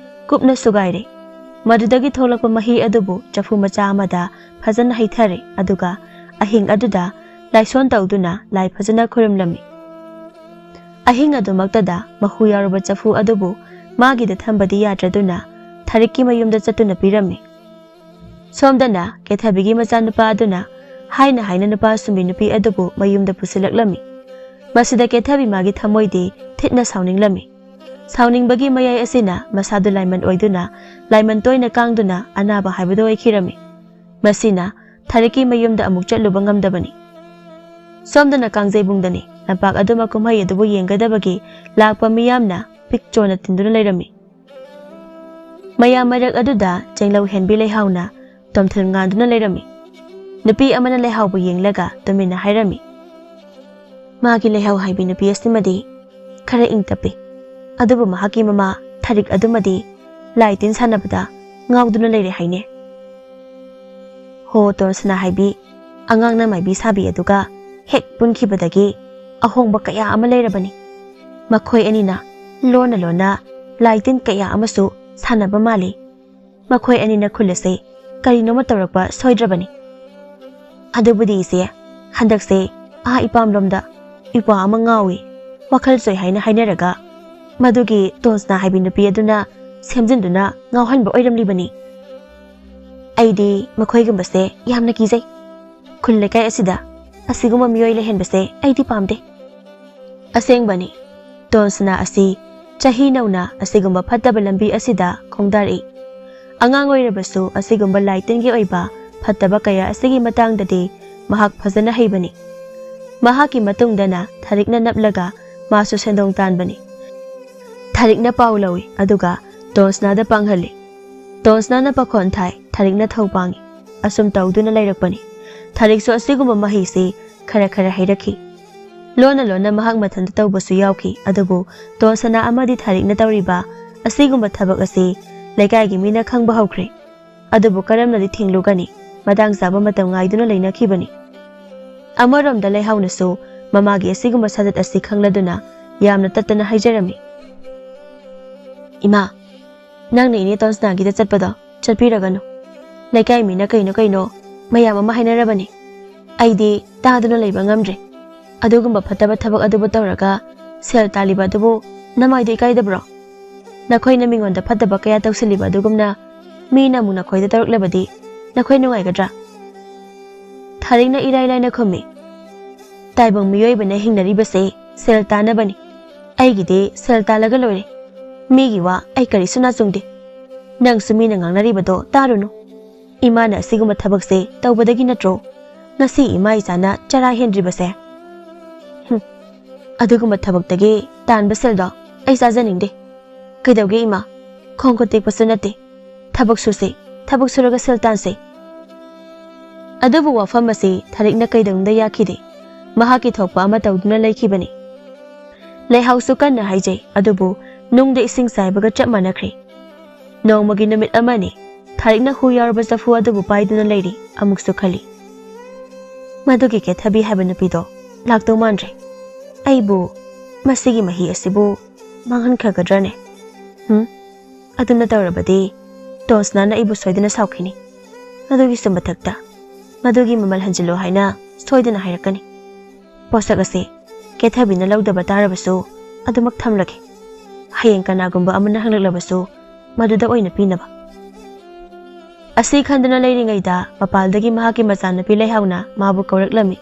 ꯀꯨꯞꯅ ꯁꯨꯒꯥꯏꯔꯦ꯫ ꯃꯗꯨꯗꯒꯤ ꯊꯣꯛꯂꯛꯄ ꯃꯍꯤ ꯑꯗꯨꯕꯨ ꯆꯐꯨ ꯃꯆꯥ ꯑꯃꯗ ꯐꯖꯅ ꯍꯩꯊꯔꯦ, ꯑꯗꯨꯒ ꯑꯍꯤꯡ ꯑꯗꯨꯗ ꯂꯥꯏꯁꯣꯟ ꯇꯧꯗꯨꯅ ꯂꯥꯏ ꯐꯖꯅ ꯈꯨꯔꯨꯝꯂꯝꯃꯤ꯫ ꯑꯍꯤꯡ ꯑꯗꯨꯃꯛꯇꯗ ꯃꯍꯨ ꯌꯥꯎꯔꯕ ꯆꯐꯨ ꯑꯗꯨꯕꯨ ꯃꯥꯒꯤꯗ ꯊꯝꯕꯗꯤ ꯌꯥꯗ꯭ꯔꯗꯨꯅ ꯊꯥꯔꯤꯛꯀꯤ ꯃꯌꯨꯝꯗ ꯆꯠꯇꯨꯅ ꯄꯤꯔꯝꯃꯤ꯫ ꯁꯣꯝꯗꯅ ꯀꯦꯊꯕꯤꯒꯤ ꯃꯆꯥꯅꯨꯄꯥ ꯑꯗꯨꯅ ꯍꯥꯏꯅ ꯍꯥꯏꯅ ꯅꯨꯄꯥ ꯁꯨꯝꯕꯤ ꯅꯨꯄꯤ ꯑꯗꯨꯕꯨ ꯃꯌꯨꯝꯗ ꯄꯨꯁꯤꯜꯂꯛꯂꯝꯃꯤ꯫ ꯃꯁꯤꯗ ꯀꯦꯊꯕꯤ ꯃꯥꯒꯤ ꯊꯃꯣꯏꯗꯤ ꯊꯤꯠꯅ ꯁꯥꯎꯅꯤꯡꯂꯝꯃꯤ꯫ ꯁꯥꯎꯅꯤꯡꯕꯒꯤ ꯃꯌꯥꯏ ꯑꯁꯤꯅ ꯃꯁꯥꯗꯨ ꯂꯥꯏꯃꯟ ꯑꯣꯏꯗꯨꯅ, ꯂꯥꯏꯃꯟ ꯇꯣꯏꯅ ꯀꯥꯡꯗꯨꯅ ꯑꯅꯥꯕ ꯍꯥꯏꯕꯗꯨ ꯑꯣꯏꯈꯤꯔꯝꯃꯤ꯫ ꯃꯁꯤꯅ ꯊꯥꯔꯤꯛꯀꯤ ꯃꯌꯨꯝꯗ ꯑꯃꯨꯛ ꯆꯠꯂꯨꯕ ꯉꯝꯗꯕꯅꯤ꯫ ꯁꯣꯝꯗꯅ ꯀꯥꯡꯖꯩꯕꯨꯡꯗꯅꯤ꯫ ꯂꯝꯄꯥꯛ ꯑꯗꯨꯃ ꯀꯨꯝꯍꯩ ꯑꯗꯨꯕꯨ ꯌꯦꯡꯒꯗꯕꯒꯤ ꯂꯥꯛꯄ ꯃꯤꯌꯥꯝꯅ ꯄꯤꯛ ꯆꯣꯟꯅ ꯇꯤꯟꯗꯨꯅ ꯂꯩꯔꯝꯃꯤ꯫ ꯃꯌꯥꯝ ꯃꯔꯛ ꯑꯗꯨꯗ ꯆꯦꯡꯂꯧ ꯍꯦꯟꯕꯤ ꯂꯩꯍꯥꯎꯅ ꯇꯣꯝꯊꯤꯜ ꯉꯥꯟꯗꯨꯅ ꯂꯩꯔꯝꯃꯤ꯫ ꯅꯨꯄꯤ ꯑꯃꯅ ꯂꯩꯍꯥꯎꯕꯨ ꯌꯦꯡꯂꯒ ꯇꯨꯃꯤꯟꯅ ꯍꯥꯏꯔꯝꯃꯤ, "ꯃꯥꯒꯤ ꯂꯩꯍꯥꯎ ꯍꯥꯏꯕꯤ ꯅꯨꯄꯤ ꯑꯁꯤꯃꯗꯤ ꯈꯔ ꯏꯪ ꯇꯞꯄꯤ, ꯑꯗꯨꯕꯨ ꯃꯍꯥꯛꯀꯤ ꯃꯃꯥ ꯊꯥꯔꯤꯛ ꯑꯗꯨꯃꯗꯤ ꯂꯥꯏ ꯇꯤꯟ ꯁꯥꯟꯅꯕꯗ ꯉꯥꯎꯗꯨꯅ ꯂꯩꯔꯦ ꯍꯥꯏꯅꯦ꯫" ꯍꯣ, ꯇꯣꯟꯁꯅꯥ ꯍꯥꯏꯕꯤ, ꯑꯉꯥꯡꯅ ꯃꯥꯏꯕꯤ ꯁꯥꯕꯤ ꯑꯗꯨꯒ ꯍꯦꯛ ꯄꯨꯟꯈꯤꯕꯗꯒꯤ ꯑꯍꯣꯡꯕ ꯀꯌꯥ ꯑꯃ ꯂꯩꯔꯕꯅꯤ꯫ ꯃꯈꯣꯏ ꯑꯅꯤꯅ ꯂꯣꯟꯅ ꯂꯣꯟꯅ ꯂꯥꯏ ꯇꯤꯟ ꯀꯌꯥ ꯑꯃꯁꯨ ꯁꯥꯟꯅꯕ ꯃꯥꯜꯂꯤ꯫ ꯃꯈꯣꯏ ꯑꯅꯤꯅ ꯈꯨꯜ ꯑꯁꯦ ꯀꯔꯤꯅꯣꯃ ꯇꯧꯔꯛꯄ ꯁꯣꯏꯗ꯭ꯔꯕꯅꯤ꯫ ꯑꯗꯨꯕꯨꯗꯤ ꯏꯆꯦ, ꯍꯟꯗꯛꯁꯦ ꯑꯥ ꯏꯄꯥꯝꯂꯣꯝꯗ ꯏꯄ꯭ꯋꯥ ꯑꯃ ꯉꯥꯎꯏ, ꯋꯥꯈꯜ ꯆꯣꯏ ꯍꯥꯏꯅ ꯍꯥꯏꯅꯔꯒ, ꯃꯗꯨꯒꯤ ꯇꯣꯟꯁꯅꯥ ꯍꯥꯏꯕꯤ ꯅꯨꯄꯤ ꯑꯗꯨꯅ ꯁꯦꯝꯖꯤꯟꯗꯨꯅ ꯉꯥꯎꯍꯟꯕ ꯑꯣꯏꯔꯝꯂꯤꯕꯅꯤ꯫ ꯑꯩꯗꯤ ꯃꯈꯣꯏꯒꯨꯝꯕꯁꯦ ꯌꯥꯝꯅ ꯀꯤꯖꯩ꯫ ꯈꯨꯜ ꯂꯩꯀꯥꯏ ꯑꯁꯤꯗ ꯑꯁꯤꯒꯨꯝꯕ ꯃꯤꯑꯣꯏ ꯂꯩꯍꯟꯕꯁꯦ ꯑꯩꯗꯤ ꯄꯥꯝꯗꯦ꯫ ꯑꯁꯦꯡꯕꯅꯤ, ꯇꯣꯟꯁꯅꯥ ꯑꯁꯤ ꯆꯍꯤ ꯅꯧꯅ ꯑꯁꯤꯒꯨꯝꯕ ꯐꯠꯇꯕ ꯂꯝꯕꯤ ꯑꯁꯤꯗ ꯈꯣꯡꯗꯥꯔꯛꯏ꯫ ꯑꯉꯥꯡ ꯑꯣꯏꯔꯕꯁꯨ ꯑꯁꯤꯒꯨꯝꯕ ꯂꯥꯏ ꯇꯤꯟꯒꯤ ꯑꯣꯏꯕ ꯐꯠꯇꯕ ꯀꯌꯥ ꯑꯁꯤꯒꯤ ꯃꯇꯥꯡꯗꯗꯤ ꯃꯍꯥꯛ ꯐꯖꯅ ꯍꯩꯕꯅꯤ꯫ ꯃꯍꯥꯛꯀꯤ ꯃꯇꯨꯡꯗꯅ ꯊꯥꯔꯤꯛꯅ ꯅꯞꯂꯒ ꯃꯥꯁꯨ ꯁꯦꯟꯗꯣꯡ ꯇꯥꯟꯕꯅꯤ꯫ ꯊꯥꯔꯤꯛꯅ ꯄꯥꯎ ꯂꯧꯏ, ꯑꯗꯨꯒ ꯇꯣꯟꯁꯅꯥꯗ ꯄꯥꯡꯍꯜꯂꯤ꯫ ꯇꯣꯟꯁꯅꯥꯅ ꯄꯥꯈꯣꯟ ꯊꯥꯏ, ꯊꯥꯔꯤꯛꯅ ꯊꯧ ꯄꯥꯡꯏ꯫ ꯑꯁꯨꯝ ꯇꯧꯗꯨꯅ ꯂꯩꯔꯛꯄꯅꯤ꯫ ꯊꯥꯔꯤꯛꯁꯨ ꯑꯁꯤꯒꯨꯝꯕ ꯃꯍꯩꯁꯤ ꯈꯔ ꯈꯔ ꯍꯩꯔꯛꯈꯤ꯫ ꯂꯣꯟꯅ ꯂꯣꯟꯅ ꯃꯍꯥꯛ ꯃꯊꯟꯇ ꯇꯧꯕꯁꯨ ꯌꯥꯎꯈꯤ꯫ ꯑꯗꯨꯕꯨ ꯇꯣꯟꯁꯅꯥ ꯑꯃꯗꯤ ꯊꯥꯔꯤꯛꯅ ꯇꯧꯔꯤꯕ ꯑꯁꯤꯒꯨꯝꯕ ꯊꯕꯛ ꯑꯁꯤ ꯂꯩꯀꯥꯏꯒꯤ ꯃꯤꯅ ꯈꯪꯕ ꯍꯧꯈ꯭ꯔꯦ꯫ ꯑꯗꯨꯕꯨ ꯀꯔꯝꯅꯗꯤ ꯊꯤꯡꯂꯨꯒꯅꯤ? ꯃꯇꯥꯡ ꯆꯥꯕ ꯃꯇꯝ ꯉꯥꯏꯗꯨꯅ ꯂꯩꯅꯈꯤꯕꯅꯤ꯫ ꯑꯃꯔꯣꯝꯗ ꯂꯩꯍꯥꯎꯅꯁꯨ ꯃꯃꯥꯒꯤ ꯑꯁꯤꯒꯨꯝꯕ ꯁꯥꯖꯠ ꯑꯁꯤ ꯈꯪꯂꯗꯨꯅ ꯌꯥꯝꯅ ꯇꯠꯇꯅ ꯍꯥꯏꯖꯔꯝꯃꯤ, "ꯏꯃꯥ, ꯅꯪꯅ ꯏꯅꯦ ꯇꯣꯟꯁꯅꯥꯒꯤꯗ ꯆꯠꯄꯗꯣ ꯆꯠꯄꯤꯔꯒꯅꯨ꯫ ꯂꯩꯀꯥꯏ ꯃꯤꯅ ꯀꯩꯅꯣ ꯀꯩꯅꯣ ꯃꯌꯥꯝ ꯑꯃ ꯍꯥꯏꯅꯔꯕꯅꯤ꯫ ꯑꯩꯗꯤ ꯇꯥꯗꯨꯅ ꯂꯩꯕ ꯉꯝꯗ꯭ꯔꯦ꯫ ꯑꯗꯨꯒꯨꯝꯕ ꯐꯠꯇꯕ ꯊꯕꯛ ꯑꯗꯨꯕꯨ ꯇꯧꯔꯒ ꯁꯦꯜ ꯇꯥꯜꯂꯤꯕ ꯑꯗꯨꯕꯨ ꯅꯃꯥꯏꯗꯨ ꯏꯀꯥꯏꯗꯕ꯭ꯔꯣ?" ꯅꯈꯣꯏꯅ ꯃꯤꯉꯣꯟꯗ ꯐꯠꯇꯕ ꯀꯌꯥ ꯇꯧꯁꯤꯜꯂꯤꯕ ꯑꯗꯨꯒꯨꯝꯅ ꯃꯤꯅ ꯑꯃꯨꯛ ꯅꯈꯣꯏꯗ ꯇꯧꯔꯛꯂꯕꯗꯤ ꯅꯈꯣꯏ ꯅꯨꯡꯉꯥꯏꯒꯗ꯭ꯔꯥ? ꯊꯥꯔꯤꯛꯅ ꯏꯔꯥꯏ ꯂꯥꯏꯅ ꯈꯨꯝꯃꯤ, "ꯇꯥꯏꯕꯪ ꯃꯤꯑꯣꯏꯕꯅ ꯍꯤꯡꯅꯔꯤꯕꯁꯦ ꯁꯦꯜ ꯇꯥꯅꯕꯅꯤ꯫ ꯑꯩꯒꯤꯗꯤ ꯁꯦꯜ ꯇꯥꯜꯂꯒ ꯂꯣꯏꯔꯦ꯫ ꯃꯤꯒꯤ ꯋꯥ ꯑꯩ ꯀꯔꯤꯁꯨ ꯅꯥꯆꯨꯡꯗꯦ꯫ ꯅꯪꯁꯨ ꯃꯤꯅ ꯉꯥꯡꯅꯔꯤꯕꯗꯣ ꯇꯥꯔꯨꯅꯨ꯫ ꯏꯃꯥꯅ ꯑꯁꯤꯒꯨꯝꯕ ꯊꯕꯛꯁꯦ ꯇꯧꯕꯗꯒꯤ ꯅꯠꯇ꯭ꯔꯣ ꯉꯁꯤ ꯏꯃꯥ ꯏꯆꯥꯅ ꯆꯔꯥ ꯍꯦꯟꯗ꯭ꯔꯤꯕꯁꯦ? ꯍꯨꯝ, ꯑꯗꯨꯒꯨꯝꯕ ꯊꯕꯛꯇꯒꯤ ꯇꯥꯟꯕ ꯁꯦꯜꯗꯣ ꯑꯩ ꯆꯥꯖꯅꯤꯡꯗꯦ꯫ ꯀꯩꯗꯧꯒꯦ ꯏꯃꯥ? ꯈꯣꯡ ꯈꯨꯠ ꯇꯦꯛꯄꯁꯨ ꯅꯠꯇꯦ꯫ ꯊꯕꯛ ꯁꯨꯁꯤ, ꯊꯕꯛ ꯁꯨꯔꯒ ꯁꯦꯜ ꯇꯥꯟꯁꯤ꯫" ꯑꯗꯨꯕꯨ ꯋꯥꯐꯝ ꯑꯁꯤ ꯊꯥꯔꯤꯛꯅ ꯀꯩꯗꯧꯅꯨꯡꯗ ꯌꯥꯈꯤꯗꯦ꯫ ꯃꯍꯥꯛꯀꯤ ꯊꯣꯛꯄ ꯑꯃ ꯇꯧꯗꯨꯅ ꯂꯩꯈꯤꯕꯅꯤ꯫ ꯂꯩꯍꯥꯎꯁꯨ ꯀꯟꯅ ꯍꯥꯏꯖꯩ, ꯑꯗꯨꯕꯨ ꯅꯨꯡꯗ ꯏꯁꯤꯡ ꯆꯥꯏꯕꯒ ꯆꯞ ꯃꯥꯟꯅꯈ꯭ꯔꯦ꯫ ꯅꯣꯡꯃꯒꯤ ꯅꯨꯃꯤꯠ ꯑꯃꯅꯤ, ꯊꯥꯔꯤꯛꯅ ꯍꯨ ꯌꯥꯎꯔꯕ ꯆꯐꯨ ꯑꯗꯨꯕꯨ ꯄꯥꯏꯗꯨꯅ ꯂꯩꯔꯤ꯫ ꯑꯃꯨꯛꯁꯨ ꯈꯜꯂꯤ, "ꯃꯗꯨꯒꯤ ꯀꯦꯊꯕꯤ ꯍꯥꯏꯕ ꯅꯨꯄꯤꯗꯣ ꯂꯥꯛꯇꯧ ꯃꯥꯟꯗ꯭ꯔꯦ꯫ ꯑꯩꯕꯨ ꯃꯁꯤꯒꯤ ꯃꯍꯤ ꯑꯁꯤꯕꯨ ꯃꯥꯡꯍꯟꯈ꯭ꯔꯒꯗ꯭ꯔꯅꯦ? ꯍꯨꯝ? ꯑꯗꯨꯅ ꯇꯧꯔꯕꯗꯤ ꯇꯣꯟꯁꯅꯥꯅ ꯑꯩꯕꯨ ꯁꯣꯏꯗꯅ ꯁꯥꯎꯈꯤꯅꯤ꯫ ꯑꯗꯨꯒꯤꯁꯨ ꯃꯊꯛꯇ ꯃꯗꯨꯒꯤ ꯃꯃꯜ ꯍꯟꯖꯤꯜꯂꯣ ꯍꯥꯏꯅ ꯁꯣꯏꯗꯅ ꯍꯥꯏꯔꯛꯀꯅꯤ꯫ ꯄꯣꯠꯁꯛ ꯑꯁꯤ ꯀꯦꯊꯕꯤꯅ ꯂꯧꯗꯕ ꯇꯥꯔꯕꯁꯨ ꯑꯗꯨꯃꯛ ꯊꯝꯂꯒꯦ꯫ ꯍꯌꯦꯡ ꯀꯅꯥꯒꯨꯝꯕ ꯑꯃꯅ ꯍꯪꯂꯛꯂꯕꯁꯨ ꯃꯗꯨꯗ ꯑꯣꯏꯅ ꯄꯤꯅꯕ꯫" ꯑꯁꯤ ꯈꯟꯗꯨꯅ ꯂꯩꯔꯤꯉꯩꯗ ꯃꯄꯥꯜꯗꯒꯤ ꯃꯍꯥꯛꯀꯤ ꯃꯆꯥꯅꯨꯄꯤ ꯂꯩꯍꯥꯎꯅ ꯃꯥꯕꯨ ꯀꯧꯔꯛꯂꯝꯃꯤ꯫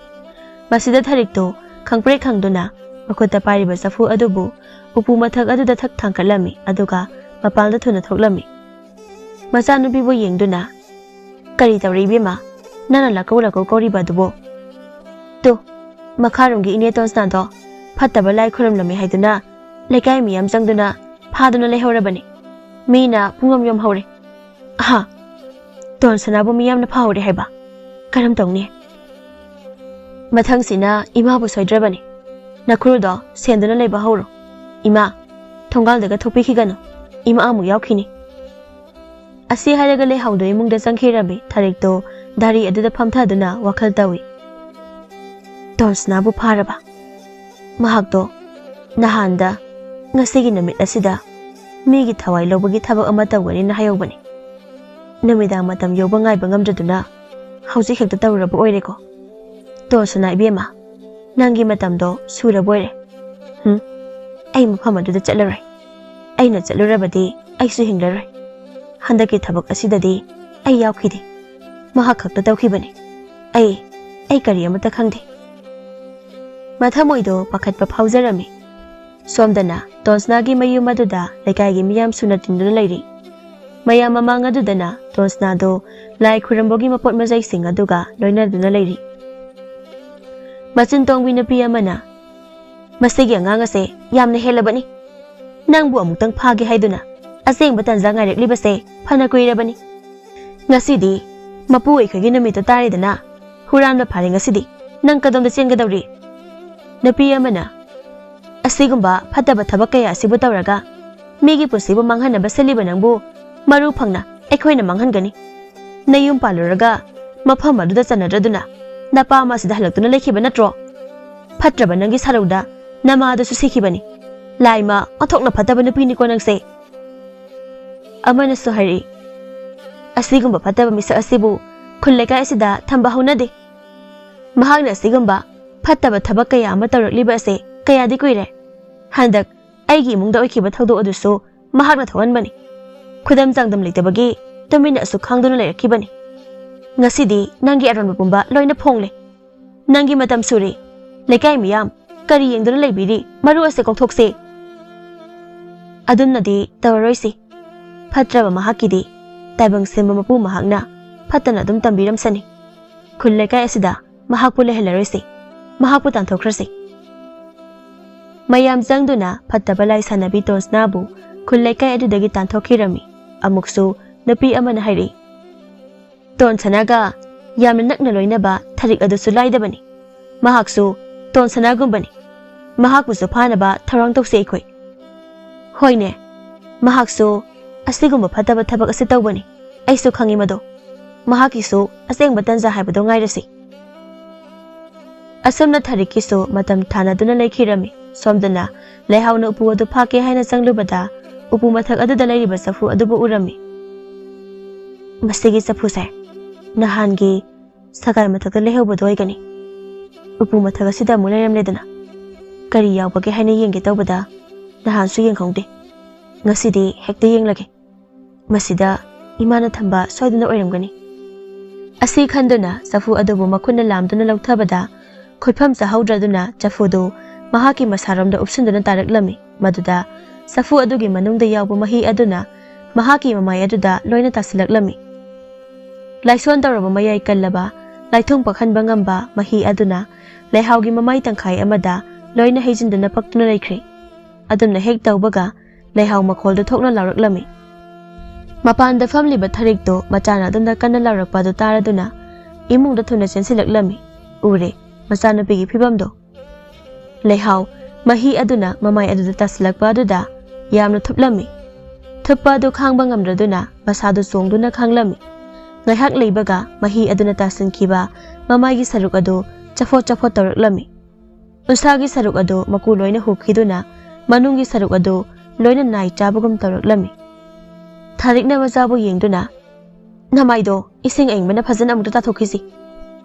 ꯃꯁꯤꯗ ꯊꯥꯔꯤꯛꯇꯨ ꯈꯪꯄ꯭ꯔꯦꯛ ꯈꯪꯗꯨꯅ ꯃꯈꯨꯠꯇ ꯄꯥꯏꯔꯤꯕ ꯆꯐꯨ ꯑꯗꯨꯕꯨ ꯎꯄꯨ ꯃꯊꯛ ꯑꯗꯨꯗ ꯊꯛ ꯊꯥꯡꯀꯠꯂꯝꯃꯤ, ꯑꯗꯨꯒ ꯃꯄꯥꯜꯗ ꯊꯨꯅ ꯊꯣꯛꯂꯝꯃꯤ꯫ ꯃꯆꯥꯅꯨꯄꯤꯕꯨ ꯌꯦꯡꯗꯨꯅ, "ꯀꯔꯤ ꯇꯧꯔꯦ ꯏꯕꯦꯝꯃ? ꯅꯪꯅ ꯂꯥꯛꯀꯧ ꯂꯥꯛꯀꯧ ꯀꯧꯔꯤꯕ ꯑꯗꯨꯕꯨ?" "ꯇꯨ, ꯃꯈꯥꯔꯣꯝꯒꯤ ꯏꯅꯦ ꯇꯣꯟꯁꯅꯥꯗꯣ ꯐꯠꯇꯕ ꯂꯥꯏ ꯈꯨꯔꯨꯝꯂꯝꯃꯤ ꯍꯥꯏꯗꯨꯅ ꯂꯩꯀꯥꯏ ꯃꯤꯌꯥꯝ ꯆꯪꯗꯨꯅ ꯐꯥꯗꯨꯅ ꯂꯩꯍꯧꯔꯕꯅꯤ꯫ ꯃꯤꯅ ꯄꯨꯡꯌꯣꯝ ꯌꯣꯝꯍꯧꯔꯦ꯫" "ꯑꯍꯥ, ꯇꯣꯟꯁꯅꯥꯕꯨ ꯃꯤꯌꯥꯝꯅ ꯐꯥꯍꯧꯔꯦ ꯍꯥꯏꯕ? ꯀꯔꯝ ꯇꯧꯅꯤ? ꯃꯊꯪꯁꯤꯅ ꯏꯃꯥꯕꯨ ꯁꯣꯏꯗ꯭ꯔꯕꯅꯤ꯫ ꯅꯈꯨꯔꯨꯗꯣ ꯁꯦꯟꯗꯨꯅ ꯂꯩꯕ ꯍꯧꯔꯣ꯫ ꯏꯃꯥ, ꯊꯣꯡꯒꯥꯜꯗꯒ ꯊꯣꯛꯄꯤꯈꯤꯒꯅꯨ꯫ ꯏꯃꯥ ꯑꯃꯨꯛ ꯌꯥꯎꯈꯤꯅꯤ꯫" ꯑꯁꯤ ꯍꯥꯏꯔꯒ ꯂꯩꯍꯥꯎꯗꯣ ꯏꯃꯨꯡꯗ ꯆꯪꯈꯤꯔꯝꯃꯤ꯫ ꯊꯥꯔꯤꯛꯇꯣ ꯗꯥꯔꯤ ꯑꯗꯨꯗ ꯐꯝꯊꯗꯨꯅ ꯋꯥꯈꯜ ꯇꯧꯏ꯫ "ꯇꯣꯟꯁꯅꯥꯕꯨ ꯐꯥꯔꯕ? ꯃꯍꯥꯛꯇꯣ ꯅꯍꯥꯟꯗ ꯉꯁꯤꯒꯤ ꯅꯨꯃꯤꯠ ꯑꯁꯤꯗ ꯃꯤꯒꯤ ꯊꯋꯥꯏ ꯂꯧꯕꯒꯤ ꯊꯕꯛ ꯑꯃ ꯇꯧꯒꯅꯤꯅ ꯍꯥꯏꯍꯧꯕꯅꯤ꯫ ꯅꯨꯃꯤꯗꯥꯡ ꯃꯇꯝ ꯌꯧꯕ ꯉꯥꯏꯕ ꯉꯝꯗ꯭ꯔꯗꯨꯅ ꯍꯧꯖꯤꯛ ꯍꯦꯛꯇ ꯇꯧꯔꯨꯔꯕ ꯑꯣꯏꯔꯦꯀꯣ꯫ ꯇꯣꯟꯁꯅꯥ ꯏꯕꯦꯝꯃ, ꯅꯪꯒꯤ ꯃꯇꯝꯗꯣ ꯁꯨꯔꯕ ꯑꯣꯏꯔꯦ꯫ ꯍꯨꯝ, ꯑꯩ ꯃꯐꯝ ꯑꯗꯨꯗ ꯆꯠꯂꯔꯣꯏ꯫" ꯑꯩꯅ ꯆꯠꯂꯨꯔꯕꯗꯤ ꯑꯩꯁꯨ ꯍꯤꯡꯂꯔꯣꯏ꯫ ꯍꯟꯗꯛꯀꯤ ꯊꯕꯛ ꯑꯁꯤꯗꯗꯤ ꯑꯩ ꯌꯥꯎꯈꯤꯗꯦ꯫ ꯃꯍꯥꯛ ꯈꯛꯇ ꯇꯧꯈꯤꯕꯅꯤ꯫ ꯑꯩ, ꯑꯩ ꯀꯔꯤ ꯑꯃꯠꯇ ꯈꯪꯗꯦ꯫ ꯃꯊꯃꯣꯏꯗꯣ ꯄꯥꯈꯠꯄ ꯐꯥꯎꯖꯔꯝꯃꯤ꯫ ꯁꯣꯝꯗꯅ ꯇꯣꯟꯁꯅꯥꯒꯤ ꯃꯌꯨꯝ ꯑꯗꯨꯗ ꯂꯩꯀꯥꯏꯒꯤ ꯃꯤꯌꯥꯝ ꯁꯨꯅ ꯇꯤꯟꯗꯨꯅ ꯂꯩꯔꯤ꯫ ꯃꯌꯥꯝ ꯃꯃꯥꯡ ꯑꯗꯨꯗꯅ ꯇꯣꯟꯁꯅꯥꯗꯣ ꯂꯥꯏ ꯈꯨꯔꯝꯕꯒꯤ ꯃꯄꯣꯠ ꯃꯆꯩꯁꯤꯡ ꯑꯗꯨꯒ ꯂꯣꯏꯅꯗꯨꯅ ꯂꯩꯔꯤ꯫ ꯃꯆꯤꯟ ꯇꯣꯡꯕꯤ ꯅꯨꯄꯤ ꯑꯃꯅ, "ꯃꯁꯤꯒꯤ ꯑꯉꯥꯡ ꯑꯁꯦ ꯌꯥꯝꯅ ꯍꯦꯜꯂꯕꯅꯤ꯫ ꯅꯪꯕꯨ ꯑꯃꯨꯛꯇꯪ ꯐꯥꯒꯦ ꯍꯥꯏꯗꯨꯅ ꯑꯁꯦꯡꯕ ꯇꯟꯖꯥ ꯉꯥꯏꯔꯛꯂꯤꯕꯁꯦ ꯐꯅ ꯀꯨꯏꯔꯕꯅꯤ꯫ ꯉꯁꯤꯗꯤ ꯃꯄꯨ ꯑꯣꯏꯈꯣꯏꯒꯤ ꯅꯨꯃꯤꯠꯇꯣ ꯇꯥꯔꯦꯗꯅ꯫ ꯍꯨꯔꯥꯟꯕ ꯐꯥꯔꯦ ꯉꯁꯤꯗꯤ꯫ ꯅꯪ ꯀꯗꯣꯝꯗ ꯆꯦꯟꯒꯗꯧꯔꯤ?" ꯅꯨꯄꯤ ꯑꯃꯅ, "ꯑꯁꯤꯒꯨꯝꯕ ꯐꯠꯇꯕ ꯊꯕꯛ ꯀꯌꯥ ꯑꯁꯤꯕꯨ ꯇꯧꯔꯒ ꯃꯤꯒꯤ ꯄꯨꯟꯁꯤꯕꯨ ꯃꯥꯡꯍꯟꯅꯕ ꯁꯤꯜꯂꯤꯕ ꯅꯪꯕꯨ ꯃꯔꯨ ꯐꯪꯅ ꯑꯩꯈꯣꯏꯅ ꯃꯥꯡꯍꯟꯒꯅꯤ꯫ ꯅꯌꯨꯝ ꯄꯥꯜꯂꯨꯔꯒ ꯃꯐꯝ ꯑꯗꯨꯗ ꯆꯟꯅꯗ꯭ꯔꯗꯨꯅ ꯅꯄꯥ ꯑꯃ ꯑꯁꯤꯗ ꯍꯜꯂꯛꯇꯨꯅ ꯂꯩꯈꯤꯕ ꯅꯠꯇ꯭ꯔꯣ? ꯐꯠꯇ꯭ꯔꯕ ꯅꯪꯒꯤ ꯁꯔꯧꯗ ꯅꯃꯥ ꯑꯗꯨꯁꯨ ꯁꯤꯈꯤꯕꯅꯤ꯫ ꯂꯥꯏꯃ ꯑꯣꯟꯊꯣꯛꯅ ꯐꯠꯇꯕ ꯅꯨꯄꯤꯅꯤꯀꯣ ꯅꯪꯁꯦ꯫" ꯑꯃꯅꯁꯨ ꯍꯥꯏꯔꯛꯏ, "ꯑꯁꯤꯒꯨꯝꯕ ꯐꯠꯇꯕ ꯃꯤꯁꯛ ꯑꯁꯤꯕꯨ ꯈꯨꯜ ꯂꯩꯀꯥꯏ ꯑꯁꯤꯗ ꯊꯝꯕ ꯍꯧꯅꯗꯦ꯫ ꯃꯍꯥꯛꯅ ꯑꯁꯤꯒꯨꯝꯕ ꯐꯠꯇꯕ ꯊꯕꯛ ꯀꯌꯥ ꯑꯃ ꯇꯧꯔꯛꯂꯤꯕ ꯑꯁꯦ ꯀꯌꯥꯗꯤ ꯀꯨꯏꯔꯦ꯫ ꯍꯟꯗꯛ ꯑꯩꯒꯤ ꯏꯃꯨꯡꯗ ꯑꯣꯏꯈꯤꯕ ꯊꯧꯗꯣꯛ ꯑꯗꯨꯁꯨ ꯃꯍꯥꯛꯅ ꯊꯣꯛꯍꯟꯕꯅꯤ꯫ ꯈꯨꯗꯝ ꯆꯥꯡꯗꯝ ꯂꯩꯇꯕꯒꯤ ꯇꯨꯃꯤꯟꯅ ꯑꯁꯨꯛ ꯈꯥꯡꯗꯨꯅ ꯂꯩꯔꯛꯈꯤꯕꯅꯤ꯫ ꯉꯁꯤꯗꯤ ꯅꯪꯒꯤ ꯑꯔꯣꯟꯕ ꯄꯨꯝꯕ ꯂꯣꯏꯅ ꯐꯣꯡꯂꯦ꯫ ꯅꯪꯒꯤ ꯃꯇꯝ ꯁꯨꯔꯦ꯫ ꯂꯩꯀꯥꯏ ꯃꯤꯌꯥꯝ ꯀꯔꯤ ꯌꯦꯡꯗꯨꯅ ꯂꯩꯕꯤꯔꯤ? ꯃꯔꯨ ꯑꯁꯦ ꯀꯣꯛꯊꯣꯛꯁꯦ꯫" ꯑꯗꯨꯝꯅꯗꯤ ꯇꯧꯔꯔꯣꯏꯁꯤ꯫ ꯐꯠꯇ꯭ꯔꯕ ꯃꯍꯥꯛꯀꯤꯗꯤ ꯇꯥꯏꯕꯪ ꯁꯦꯝꯕ ꯃꯄꯨ ꯃꯍꯥꯛꯅ ꯐꯠꯇꯅ ꯑꯗꯨꯝ ꯇꯝꯕꯤꯔꯝꯁꯅꯤ꯫ ꯈꯨꯜ ꯂꯩꯀꯥꯏ ꯑꯁꯤꯗ ꯃꯍꯥꯛꯄꯨ ꯂꯩꯍꯜꯂꯔꯣꯏꯁꯤ꯫ ꯃꯍꯥꯛꯄꯨ ꯇꯥꯟꯊꯣꯛꯈ꯭ꯔꯁꯤ꯫ ꯃꯌꯥꯝ ꯆꯪꯗꯨꯅ ꯐꯠꯇꯕ ꯂꯥꯏ ꯁꯥꯟꯅꯕꯤ ꯇꯣꯟꯁꯅꯥꯕꯨ ꯈꯨꯜ ꯂꯩꯀꯥꯏ ꯑꯗꯨꯗꯒꯤ ꯇꯥꯟꯊꯣꯛꯈꯤꯔꯝꯃꯤ꯫ ꯑꯃꯨꯛꯁꯨ ꯅꯨꯄꯤ ꯑꯃꯅ ꯍꯥꯏꯔꯛꯏ, "ꯇꯣꯟꯁꯅꯥꯒ ꯌꯥꯝꯅ ꯅꯛꯅ ꯂꯣꯏꯅꯕ ꯊꯔꯤꯛ ꯑꯗꯨꯁꯨ ꯂꯥꯏꯗꯕꯅꯤ꯫ ꯃꯍꯥꯛꯁꯨ ꯇꯣꯟꯁꯅꯥꯒꯨꯝꯕꯅꯤ꯫ ꯃꯍꯥꯛꯄꯨꯁꯨ ꯐꯥꯅꯕ ꯊꯧꯔꯥꯡ ꯇꯧꯁꯤ ꯑꯩꯈꯣꯏ꯫" "ꯍꯣꯏꯅꯦ, ꯃꯍꯥꯛꯁꯨ ꯑꯁꯤꯒꯨꯝꯕ ꯐꯠꯇꯕ ꯊꯕꯛ ꯑꯁꯤ ꯇꯧꯕꯅꯤ꯫ ꯑꯩꯁꯨ ꯈꯪꯏ ꯃꯗꯣ꯫ ꯃꯍꯥꯛꯀꯤꯁꯨ ꯑꯁꯦꯡꯕ ꯇꯟꯖꯥ ꯍꯥꯏꯕꯗꯣ ꯉꯥꯏꯔꯁꯤ꯫" ꯑꯁꯨꯝꯅ ꯊꯔꯤꯛꯀꯤꯁꯨ ꯃꯇꯝ ꯊꯥꯅꯗꯨꯅ ꯂꯩꯈꯤꯔꯝꯃꯤ꯫ ꯁꯣꯝꯗꯅ ꯂꯩꯍꯥꯎꯅ ꯎꯄꯨ ꯑꯗꯨ ꯐꯥꯛꯀꯦ ꯍꯥꯏꯅ ꯆꯪꯂꯨꯕꯗ ꯎꯄꯨ ꯃꯊꯛ ꯑꯗꯨꯗ ꯂꯩꯔꯤꯕ ꯆꯐꯨ ꯑꯗꯨꯕꯨ ꯎꯔꯝꯃꯤ꯫ "ꯃꯁꯤꯒꯤ ꯆꯐꯨꯁꯦ ꯅꯍꯥꯟꯒꯤ ꯁꯒꯥꯏ ꯃꯊꯛꯇ ꯂꯩꯍꯧꯕꯗꯣ ꯑꯣꯏꯒꯅꯤ꯫ ꯎꯄꯨ ꯃꯊꯛ ꯑꯁꯤꯗ ꯑꯃꯨꯛ ꯂꯩꯔꯝꯂꯦꯗꯅ꯫ ꯀꯔꯤ ꯌꯥꯎꯕꯒꯦ ꯍꯥꯏꯅ ꯌꯦꯡꯒꯦ ꯇꯧꯕꯗ ꯅꯍꯥꯟꯁꯨ ꯌꯦꯡꯍꯧꯗꯦ꯫" ꯉꯁꯤꯗꯤ ꯍꯦꯛꯇ ꯌꯦꯡꯂꯒꯦ꯫ ꯃꯁꯤꯗ ꯏꯃꯥꯅ ꯊꯝꯕ ꯁꯣꯏꯗꯅ ꯑꯣꯏꯔꯝꯒꯅꯤ꯫ ꯑꯁꯤ ꯈꯟꯗꯨꯅ ꯆꯐꯨ ꯑꯗꯨꯕꯨ ꯃꯈꯨꯠꯅ ꯂꯥꯝꯗꯨꯅ ꯂꯧꯊꯕꯗ, ꯈꯨꯠꯐꯝ ꯆꯥꯍꯧꯗ꯭ꯔꯗꯨꯅ ꯆꯐꯨꯗꯨ ꯃꯍꯥꯛꯀꯤ ꯃꯁꯥꯔꯣꯝꯗ ꯎꯞꯁꯤꯟꯗꯨꯅ ꯇꯥꯔꯛꯂꯝꯃꯤ꯫ ꯃꯗꯨꯗ ꯆꯐꯨ ꯑꯗꯨꯒꯤ ꯃꯅꯨꯡꯗ ꯌꯥꯎꯕ ꯃꯍꯤ ꯑꯗꯨꯅ ꯃꯍꯥꯛꯀꯤ ꯃꯃꯥꯏ ꯑꯗꯨꯗ ꯂꯣꯏꯅ ꯇꯥꯁꯤꯜꯂꯛꯂꯝꯃꯤ꯫ ꯂꯥꯏꯁꯣꯟ ꯇꯧꯔꯕ ꯃꯌꯥꯏ ꯀꯜꯂꯕ, ꯂꯥꯏꯊꯨꯡ ꯄꯛꯍꯟꯕ ꯉꯝꯕ ꯃꯍꯤ ꯑꯗꯨꯅ ꯂꯩꯍꯥꯎꯒꯤ ꯃꯃꯥꯏ ꯇꯪꯈꯥꯏ ꯑꯃꯗ ꯂꯣꯏꯅ ꯍꯩꯖꯤꯟꯗꯨꯅ ꯄꯛꯇꯨꯅ ꯂꯩꯈ꯭ꯔꯦ꯫ ꯑꯗꯨꯝꯅ ꯍꯦꯛ ꯇꯧꯕꯒ ꯂꯩꯍꯥꯎ ꯃꯈꯣꯜꯗꯨ ꯊꯣꯛꯅ ꯂꯥꯎꯔꯛꯂꯝꯃꯤ꯫ ꯃꯄꯥꯟꯗ ꯐꯝꯂꯤꯕ ꯊꯔꯤꯛꯇꯨ ꯃꯆꯥꯅ ꯑꯗꯨꯝꯅ ꯀꯟꯅ ꯂꯥꯎꯔꯛꯄ ꯑꯗꯨ ꯇꯥꯔꯗꯨꯅ ꯏꯃꯨꯡꯗ ꯊꯨꯅ ꯆꯦꯟꯁꯤꯜꯂꯛꯂꯝꯃꯤ꯫ ꯎꯔꯦ, ꯃꯆꯥꯅꯨꯄꯤꯒꯤ ꯐꯤꯕꯝꯗꯣ꯫ ꯂꯩꯍꯥꯎ ꯃꯍꯤ ꯑꯗꯨꯅ ꯃꯃꯥꯏ ꯑꯗꯨꯗ ꯇꯥꯁꯤꯜꯂꯛꯄ ꯑꯗꯨꯗ ꯌꯥꯝꯅ ꯊꯨꯞꯂꯝꯃꯤ꯫ ꯊꯨꯞꯄ ꯑꯗꯨ ꯈꯥꯡꯕ ꯉꯝꯗ꯭ꯔꯗꯨꯅ ꯃꯁꯥꯗꯨ ꯆꯣꯡꯗꯨꯅ ꯈꯥꯡꯂꯝꯃꯤ꯫ ꯉꯥꯏꯍꯥꯛ ꯂꯩꯕꯒ ꯃꯍꯤ ꯑꯗꯨꯅ ꯇꯥꯁꯤꯟꯈꯤꯕ ꯃꯃꯥꯏꯒꯤ ꯁꯔꯨꯛ ꯑꯗꯨ ꯆꯐꯣꯠ ꯆꯐꯣꯠ ꯇꯧꯔꯛꯂꯝꯃꯤ꯫ ꯎꯟꯁꯥꯒꯤ ꯁꯔꯨꯛ ꯑꯗꯨ ꯃꯀꯨ ꯂꯣꯏꯅ ꯍꯨꯈꯤꯗꯨꯅ ꯃꯅꯨꯡꯒꯤ ꯁꯔꯨꯛ ꯑꯗꯨ ꯂꯣꯏꯅ ꯅꯥꯏ ꯆꯥꯕꯒꯨꯝ ꯇꯧꯔꯛꯂꯝꯃꯤ꯫ ꯊꯥꯔꯤꯛꯅ ꯃꯆꯥꯕꯨ ꯌꯦꯡꯗꯨꯅ, "ꯅꯃꯥꯏꯗꯣ ꯏꯁꯤꯡ ꯑꯏꯪꯕꯅ ꯐꯖꯅ ꯑꯃꯨꯛꯇ ꯇꯥꯊꯣꯛꯈꯤꯁꯤ꯫"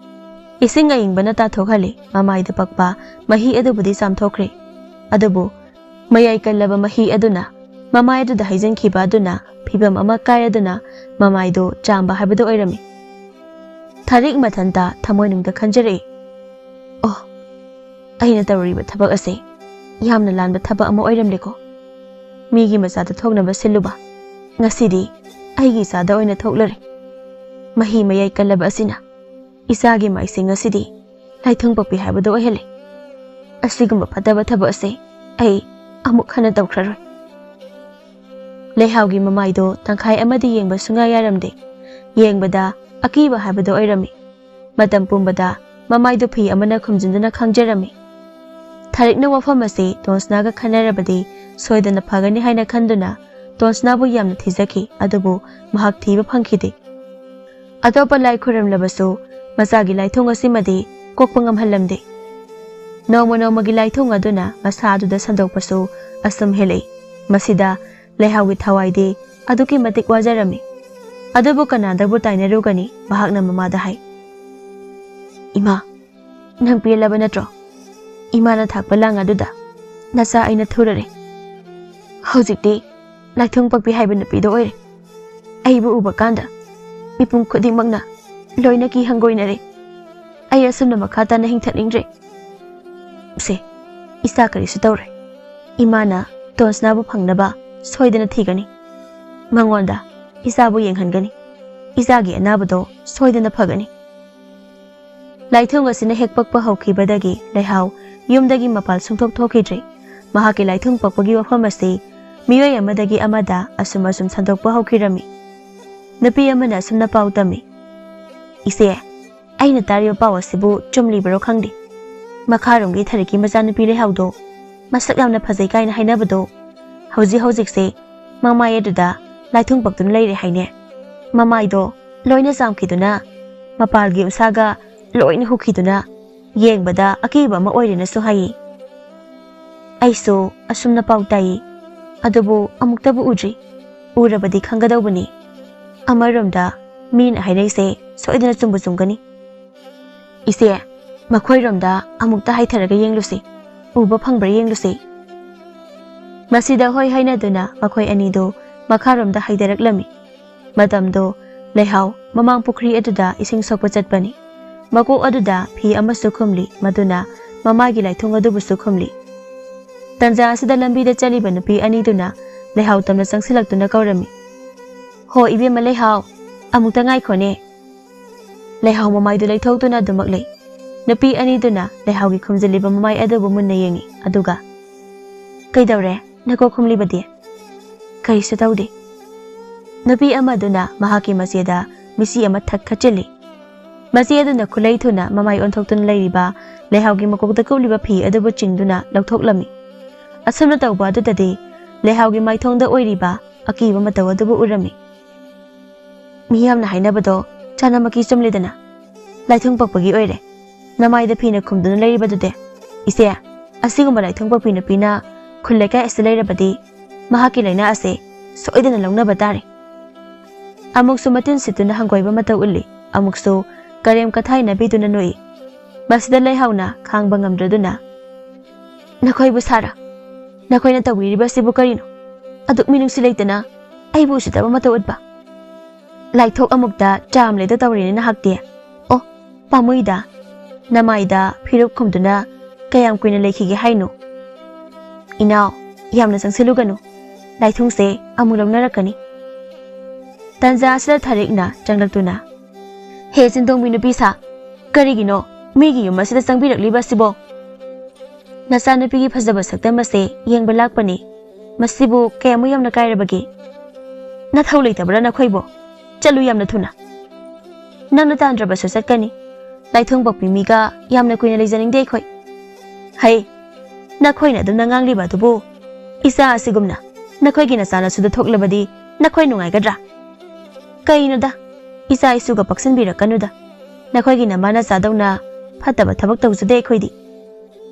ꯏꯁꯤꯡ ꯑꯏꯪꯕꯅ ꯇꯥꯊꯣꯛꯍꯜꯂꯤ ꯃꯃꯥꯏꯗ ꯄꯛꯄ ꯃꯍꯤ ꯑꯗꯨꯕꯨꯗꯤ ꯆꯥꯝꯊꯣꯛꯈ꯭ꯔꯦ꯫ ꯑꯗꯨꯕꯨ ꯃꯌꯥꯏ ꯀꯜꯂꯕ ꯃꯍꯤ ꯑꯗꯨꯅ ꯃꯃꯥꯏ ꯑꯗꯨꯗ ꯍꯩꯖꯤꯟꯈꯤꯕ ꯑꯗꯨꯅ ꯐꯤꯕꯝ ꯑꯃ ꯀꯥꯏꯔꯗꯨꯅ ꯃꯃꯥꯏꯗꯨ ꯆꯥꯝꯕ ꯍꯥꯏꯕꯗꯨ ꯑꯣꯏꯔꯝꯃꯤ꯫ ꯊꯥꯔꯤꯛ ꯃꯊꯟꯇ ꯊꯃꯣꯏꯅꯨꯡꯗ ꯈꯟꯖꯔꯛꯏ, "ꯑꯣ, ꯑꯩꯅ ꯇꯧꯔꯤꯕ ꯊꯕꯛ ꯑꯁꯤ ꯌꯥꯝꯅ ꯂꯥꯟꯕ ꯊꯕꯛ ꯑꯃ ꯑꯣꯏꯔꯝꯂꯦꯀꯣ꯫ ꯃꯤꯒꯤ ꯃꯆꯥꯗ ꯊꯣꯛꯅꯕ ꯁꯤꯜꯂꯨꯕ, ꯉꯁꯤꯗꯤ ꯑꯩꯒꯤ ꯏꯆꯥꯗ ꯑꯣꯏꯅ ꯊꯣꯛꯂꯔꯦ꯫ ꯃꯍꯤ ꯃꯌꯥꯏ ꯀꯜꯂꯕ ꯑꯁꯤꯅ ꯏꯆꯥꯒꯤ ꯃꯥꯏꯁꯦ ꯉꯁꯤꯗꯤ ꯂꯥꯏꯊꯨꯡ ꯄꯛꯄꯤ ꯍꯥꯏꯕꯗꯨ ꯑꯣꯏꯍꯜꯂꯦ꯫ ꯑꯁꯤꯒꯨꯝꯕ ꯐꯠꯇꯕ ꯊꯕꯛ ꯑꯁꯤ ꯑꯩ ꯑꯃꯨꯛ ꯍꯟꯅ ꯇꯧꯈ꯭ꯔꯔꯣꯏ꯫" ꯂꯩꯍꯥꯎꯒꯤ ꯃꯃꯥꯏꯗꯣ ꯇꯪꯈꯥꯏ ꯑꯃꯗꯤ ꯌꯦꯡꯕ ꯁꯨꯡꯌꯥ ꯌꯥꯔꯝꯗꯦ꯫ ꯌꯦꯡꯕꯗ ꯑꯀꯤꯕ ꯍꯥꯏꯕꯗꯨ ꯑꯣꯏꯔꯝꯃꯤ꯫ ꯃꯇꯝ ꯄꯨꯝꯕꯗ ꯃꯃꯥꯏꯗꯨ ꯐꯤ ꯑꯃꯅ ꯈꯨꯝꯖꯤꯟꯗꯨꯅ ꯈꯥꯡꯖꯔꯝꯃꯤ꯫ ꯊꯥꯔꯤꯛꯅ ꯋꯥꯐꯝ ꯑꯁꯤ ꯇꯣꯟꯁꯅꯥꯒ ꯈꯟꯅꯔꯕꯗꯤ ꯁꯣꯏꯗꯅ ꯐꯒꯅꯤ ꯍꯥꯏꯅ ꯈꯟꯗꯨꯅ ꯇꯣꯟꯁꯅꯥꯕꯨ ꯌꯥꯝꯅ ꯊꯤꯖꯈꯤ, ꯑꯗꯨꯕꯨ ꯃꯍꯥꯛ ꯊꯤꯕ ꯐꯪꯈꯤꯗꯦ꯫ ꯑꯇꯣꯞꯄ ꯂꯥꯏ ꯈꯨꯔꯨꯝꯂꯕꯁꯨ ꯃꯆꯥꯒꯤ ꯂꯥꯏꯊꯨꯡ ꯑꯁꯤꯃꯗꯤ ꯀꯣꯛꯄ ꯉꯝꯍꯜꯂꯝꯗꯦ꯫ ꯅꯣꯡꯃ ꯅꯣꯡꯃꯒꯤ ꯂꯥꯏꯊꯨꯡ ꯑꯗꯨꯅ ꯃꯁꯥ ꯑꯗꯨꯗ ꯁꯟꯗꯣꯛꯄꯁꯨ ꯑꯁꯨꯝ ꯍꯦꯜꯂꯛꯏ꯫ ꯃꯁꯤꯗ ꯂꯩꯍꯥꯎꯒꯤ ꯊꯋꯥꯏꯗꯤ ꯑꯗꯨꯛꯀꯤ ꯃꯇꯤꯛ ꯋꯥꯖꯔꯝꯃꯤ꯫ ꯑꯗꯨꯕꯨ ꯀꯅꯥꯗꯕꯨ ꯇꯥꯏꯅꯔꯨꯒꯅꯤ? ꯃꯍꯥꯛꯅ ꯃꯃꯥꯗ ꯍꯥꯏ, "ꯏꯃꯥ, ꯅꯪ ꯄꯦꯜꯂꯕ ꯅꯠꯇ꯭ꯔꯣ? ꯏꯃꯥꯅ ꯊꯥꯛꯄ ꯂꯥꯡ ꯑꯗꯨꯗ ꯅꯆꯥ ꯑꯩꯅ ꯊꯨꯔꯔꯦ꯫ ꯍꯧꯖꯤꯛꯇꯤ ꯂꯥꯏꯊꯣꯡ ꯄꯛꯄꯤ ꯍꯥꯏꯕ ꯅꯨꯄꯤꯗꯣ ꯑꯣꯏꯔꯦ꯫ ꯑꯩꯕꯨ ꯎꯕ ꯀꯥꯟꯗ ꯃꯤꯄꯨꯝ ꯈꯨꯗꯤꯡꯃꯛꯅ ꯂꯣꯏꯅ ꯀꯤ ꯍꯪꯒꯣꯏꯅꯔꯦ꯫ ꯑꯩ ꯑꯁꯨꯝꯅ ꯃꯈꯥ ꯇꯥꯅ ꯍꯤꯡꯊꯅꯤꯡꯗ꯭ꯔꯦ꯫ ꯁꯦ, ꯏꯆꯥ ꯀꯔꯤꯁꯨ ꯇꯧꯔꯣꯏ꯫ ꯏꯃꯥꯅ ꯇꯣꯟꯁꯅꯥꯕꯨ ꯐꯪꯅꯕ ꯁꯣꯏꯗꯅ ꯊꯤꯒꯅꯤ꯫ ꯃꯉꯣꯟꯗ ꯏꯆꯥꯕꯨ ꯌꯦꯡꯍꯟꯒꯅꯤ꯫ ꯏꯆꯥꯒꯤ ꯑꯅꯥꯕꯗꯣ ꯁꯣꯏꯗꯅ ꯐꯒꯅꯤ꯫ ꯂꯥꯏꯊꯣꯡ ꯑꯁꯤꯅ ꯍꯦꯛ ꯄꯛꯄ ꯍꯧꯈꯤꯕꯗꯒꯤ ꯂꯩꯍꯥꯎ ꯌꯨꯝꯗꯒꯤ ꯃꯄꯥꯜ ꯁꯨꯡꯊꯣꯛ ꯊꯣꯛꯈꯤꯗ꯭ꯔꯦ꯫ ꯃꯍꯥꯛꯀꯤ ꯂꯥꯏꯊꯣꯡ ꯄꯛꯄꯒꯤ ꯋꯥꯐꯝ ꯑꯁꯤ ꯃꯤꯑꯣꯏ ꯑꯃꯗꯒꯤ ꯑꯃꯗ ꯑꯁꯨꯝ ꯑꯁꯨꯝ ꯁꯟꯗꯣꯛꯄ ꯍꯧꯈꯤꯔꯝꯃꯤ꯫ ꯅꯨꯄꯤ ꯑꯃꯅ ꯑꯁꯨꯝꯅ ꯄꯥꯎ ꯇꯝꯃꯤ, "ꯏꯆꯦ, ꯑꯩꯅ ꯇꯥꯔꯤꯕ ꯄꯥꯎ ꯑꯁꯤꯕꯨ ꯆꯨꯝꯂꯤꯕꯔꯣ ꯈꯪꯗꯦ꯫ ꯃꯈꯥꯔꯣꯝꯒꯤ ꯊꯔꯤꯛꯀꯤ ꯃꯆꯥꯅꯨꯄꯤ ꯂꯩꯍꯥꯎꯗꯣ ꯃꯁꯛ ꯌꯥꯝꯅ ꯐꯖꯩ ꯀꯥꯏꯅ ꯍꯥꯏꯅꯕꯗꯣ ꯍꯧꯖꯤꯛ ꯍꯧꯖꯤꯛꯁꯦ ꯃꯃꯥꯏ ꯑꯗꯨꯗ ꯂꯥꯏꯊꯣꯡ ꯄꯛꯇꯨꯅ ꯂꯩꯔꯦ ꯍꯥꯏꯅꯦ꯫ ꯃꯃꯥꯏꯗꯣ ꯂꯣꯏꯅ ꯆꯥꯝꯈꯤꯗꯨꯅ, ꯃꯄꯥꯜꯒꯤ ꯎꯟꯁꯥꯒ ꯂꯣꯏꯅ ꯍꯨꯈꯤꯗꯨꯅ, ꯌꯦꯡꯕꯗ ꯑꯀꯤꯕ ꯑꯃ ꯑꯣꯏꯔꯦꯅꯁꯨ ꯍꯥꯏꯌꯦ꯫ ꯑꯩꯁꯨ ꯑꯁꯨꯝꯅ ꯄꯥꯎ ꯇꯥꯏꯌꯦ, ꯑꯗꯨꯕꯨ ꯑꯃꯨꯛꯇꯕꯨ ꯎꯗ꯭ꯔꯤ꯫ ꯎꯔꯕꯗꯤ ꯈꯪꯒꯗꯧꯕꯅꯤ꯫ ꯑꯃꯔꯣꯝꯗ ꯃꯤꯅ ꯍꯥꯏꯅꯩꯁꯦ ꯁꯣꯏꯗꯅ ꯆꯨꯝꯕꯨ ꯆꯨꯝꯒꯅꯤ꯫ ꯏꯆꯦ, ꯃꯈꯣꯏꯔꯣꯝꯗ ꯑꯃꯨꯛꯇ ꯍꯥꯏꯊꯔꯒ ꯌꯦꯡꯂꯨꯁꯤ, ꯎꯕ ꯐꯪꯕ꯭ꯔꯥ ꯌꯦꯡꯂꯨꯁꯤ꯫" ꯃꯁꯤꯗ ꯍꯣꯏ ꯍꯥꯏꯅꯗꯨꯅ ꯃꯈꯣꯏ ꯑꯅꯤꯗꯨ ꯃꯈꯥꯔꯣꯝꯗ ꯍꯥꯏꯊꯔꯛꯂꯝꯃꯤ꯫ ꯃꯇꯝꯗꯣ ꯂꯩꯍꯥꯎ ꯃꯃꯥꯡ ꯄꯨꯈ꯭ꯔꯤ ꯑꯗꯨꯗ ꯏꯁꯤꯡ ꯁꯣꯛꯄ ꯆꯠꯄꯅꯤ꯫ ꯃꯀꯣꯛ ꯑꯗꯨꯗ ꯐꯤ ꯑꯃꯁꯨ ꯈꯨꯝꯂꯤ, ꯃꯗꯨꯅ ꯃꯃꯥꯒꯤ ꯂꯥꯏꯊꯣꯡ ꯑꯗꯨꯕꯨꯁꯨ ꯈꯨꯝꯂꯤ꯫ ꯇꯟꯖꯥ ꯑꯁꯤꯗ ꯂꯝꯕꯤꯗ ꯆꯠꯂꯤꯕ ꯅꯨꯄꯤ ꯑꯅꯤꯗꯨꯅ ꯂꯩꯍꯥꯎ ꯇꯝꯅ ꯆꯪꯁꯤꯜꯂꯛꯇꯨꯅ ꯀꯧꯔꯝꯃꯤ, "ꯍꯣ ꯏꯕꯦꯝꯃ ꯂꯩꯍꯥꯎ, ꯑꯃꯨꯛꯇ ꯉꯥꯏꯈꯣꯅꯦ꯫" ꯂꯩꯍꯥꯎ ꯃꯃꯥꯏꯗꯨ ꯂꯩꯊꯣꯛꯇꯨꯅ ꯑꯗꯨꯃꯛ ꯂꯩ꯫ ꯅꯨꯄꯤ ꯑꯅꯤꯗꯨꯅ ꯂꯩꯍꯥꯎꯒꯤ ꯈꯨꯝꯖꯤꯜꯂꯤꯕ ꯃꯃꯥꯏ ꯑꯗꯨꯕꯨ ꯃꯨꯟꯅ ꯌꯦꯡꯉꯤ, ꯑꯗꯨꯒ, "ꯀꯩꯗꯧꯔꯦ? ꯅꯀꯣꯛ ꯈꯨꯝꯂꯤꯕꯗꯤ?" "ꯀꯔꯤꯁꯨ ꯇꯧꯗꯦ꯫" ꯅꯨꯄꯤ ꯑꯃꯗꯨꯅ ꯃꯍꯥꯛꯀꯤ ꯃꯆꯦꯗ ꯃꯤꯆꯤ ꯑꯃ ꯊꯛ ꯈꯠꯆꯤꯜꯂꯤ꯫ ꯃꯆꯦ ꯑꯗꯨꯅ ꯈꯨꯠꯂꯩ ꯊꯨꯅ ꯃꯃꯥꯏ ꯑꯣꯟꯊꯣꯛꯇꯨꯅ ꯂꯩꯔꯤꯕ ꯂꯩꯍꯥꯎꯒꯤ ꯃꯀꯣꯛꯇ ꯀꯨꯞꯂꯤꯕ ꯐꯤ ꯑꯗꯨꯕꯨ ꯆꯤꯡꯗꯨꯅ ꯂꯧꯊꯣꯛꯂꯝꯃꯤ꯫ ꯑꯁꯨꯝꯅ ꯇꯧꯕ ꯑꯗꯨꯗꯗꯤ ꯂꯩꯍꯥꯎꯒꯤ ꯃꯥꯏꯊꯣꯡꯗ ꯑꯣꯏꯔꯤꯕ ꯑꯀꯤꯕ ꯃꯇꯧ ꯑꯗꯨꯕꯨ ꯎꯔꯝꯃꯤ꯫ "ꯃꯤꯌꯥꯝꯅ ꯍꯥꯏꯅꯕꯗꯣ ꯆꯥꯅꯃꯛꯀꯤ ꯆꯨꯝꯂꯦꯗꯅ꯫ ꯂꯥꯏꯊꯣꯡ ꯄꯛꯄꯒꯤ ꯑꯣꯏꯔꯦ꯫ ꯅꯃꯥꯏꯗ ꯐꯤꯅ ꯈꯨꯝꯗꯨꯅ ꯂꯩꯔꯤꯕꯗꯨꯗꯤ꯫ ꯏꯆꯦ, ꯑꯁꯤꯒꯨꯝꯕ ꯂꯥꯏꯊꯣꯡ ꯄꯛꯄꯤ ꯅꯨꯄꯤꯅ ꯈꯨꯜ ꯂꯩꯀꯥꯏ ꯑꯁꯤꯗ ꯂꯩꯔꯕꯗꯤ ꯃꯍꯥꯛꯀꯤ ꯂꯥꯏꯅꯥ ꯑꯁꯦ ꯁꯣꯏꯗꯅ ꯂꯧꯅꯕ ꯇꯥꯔꯦ꯫" ꯑꯃꯨꯛꯁꯨ ꯃꯇꯤꯟ ꯁꯤꯠꯇꯨꯅ ꯍꯪꯒꯣꯏꯕ ꯃꯇꯧ ꯎꯠꯂꯤ, ꯑꯃꯨꯛꯁꯨ ꯀꯔꯦꯝ ꯀꯊꯥꯏꯅꯕꯤꯗꯨꯅ ꯅꯣꯛꯏ꯫ ꯃꯁꯤꯗ ꯂꯩꯍꯥꯎꯅ ꯈꯥꯡꯕ ꯉꯝꯗ꯭ꯔꯗꯨꯅ, "ꯅꯈꯣꯏꯕꯨ ꯁꯥꯔ, ꯅꯈꯣꯏꯅ ꯇꯧꯕꯤꯔꯤꯕꯁꯤꯕꯨ ꯀꯔꯤꯅꯣ? ꯑꯗꯨꯛ ꯃꯤꯅꯨꯡꯁꯤ ꯂꯩꯇꯅ ꯑꯩꯕꯨ ꯎꯁꯤꯠꯇꯕ ꯃꯇꯧ ꯎꯠꯄ? ꯂꯥꯏꯊꯣꯛ ꯑꯃꯨꯛꯇ ꯆꯥꯝꯂꯦꯗ ꯇꯧꯔꯤꯅꯦ ꯅꯍꯥꯛꯇꯤ꯫ ꯑꯣ, ꯄꯥꯝꯃꯨꯏꯗ, ꯅꯃꯥꯏꯗ ꯐꯤꯔꯨꯞ ꯈꯨꯝꯗꯨꯅ ꯀꯌꯥꯝ ꯀꯨꯏꯅ ꯂꯩꯈꯤꯒꯦ ꯍꯥꯏꯅꯣ? ꯏꯅꯥꯎ, ꯌꯥꯝꯅ ꯆꯪꯁꯤꯜꯂꯨꯒꯅꯨ, ꯂꯥꯏꯊꯣꯡꯁꯦ ꯑꯃꯨꯛ ꯂꯧꯅꯔꯛꯀꯅꯤ꯫ ꯇꯟꯖꯥ ꯑꯁꯤꯗ ꯊꯥꯔꯤꯛꯅ ꯆꯪꯂꯛꯇꯨꯅ, "ꯍꯦ ꯆꯤꯟꯗꯣꯡꯕꯤ ꯅꯨꯄꯤ ꯁꯥ, ꯀꯔꯤꯒꯤꯅꯣ ꯃꯤꯒꯤ ꯌꯨꯝ ꯑꯁꯤꯗ ꯆꯪꯕꯤꯔꯛꯂꯤꯕ ꯑꯁꯤꯕꯣ? ꯅꯆꯥꯅꯨꯄꯤꯒꯤ ꯐꯖꯕ ꯁꯛꯇꯝ ꯑꯁꯦ ꯌꯦꯡꯕ ꯂꯥꯛꯄꯅꯤ꯫ ꯃꯁꯤꯕꯨ ꯀꯌꯥꯃꯨꯛ ꯌꯥꯝꯅ ꯀꯥꯏꯔꯕꯒꯦ? ꯅꯊꯧ ꯂꯩꯇꯕ꯭ꯔꯥ ꯅꯈꯣꯏꯕꯣ? ꯆꯠꯂꯨ ꯌꯥꯝꯅ ꯊꯨꯅ꯫ ꯅꯪꯅ ꯇꯥꯟꯗ꯭ꯔꯕꯁꯨ ꯆꯠꯀꯅꯤ꯫ ꯂꯥꯏꯊꯣꯡ ꯄꯣꯛꯄꯤ ꯃꯤꯒ ꯌꯥꯝꯅ ꯀꯨꯏꯅ ꯂꯩꯖꯅꯤꯡꯗꯦ ꯑꯩꯈꯣꯏ꯫ ꯍꯩ, ꯅꯈꯣꯏꯅ ꯑꯗꯨꯝꯅ ꯉꯥꯡꯂꯤꯕ ꯑꯗꯨꯕꯨ, ꯏꯆꯥ ꯑꯁꯤꯒꯨꯝꯅ ꯅꯈꯣꯏꯒꯤ ꯅꯆꯥꯅꯁꯨꯗ ꯊꯣꯛꯂꯕꯗꯤ ꯅꯈꯣꯏ ꯅꯨꯡꯉꯥꯏꯒꯗ꯭ꯔꯥ? ꯀꯩꯅꯣꯗ, ꯏꯆꯥ ꯏꯁꯨꯒ ꯄꯛꯁꯤꯟꯕꯤꯔꯛꯀꯅꯨꯗ꯫ ꯅꯈꯣꯏꯒꯤ ꯅꯃꯥ ꯅꯆꯥꯗꯧꯅ ꯐꯠꯇꯕ ꯊꯕꯛ ꯇꯧꯖꯗꯦ ꯑꯩꯈꯣꯏꯗꯤ꯫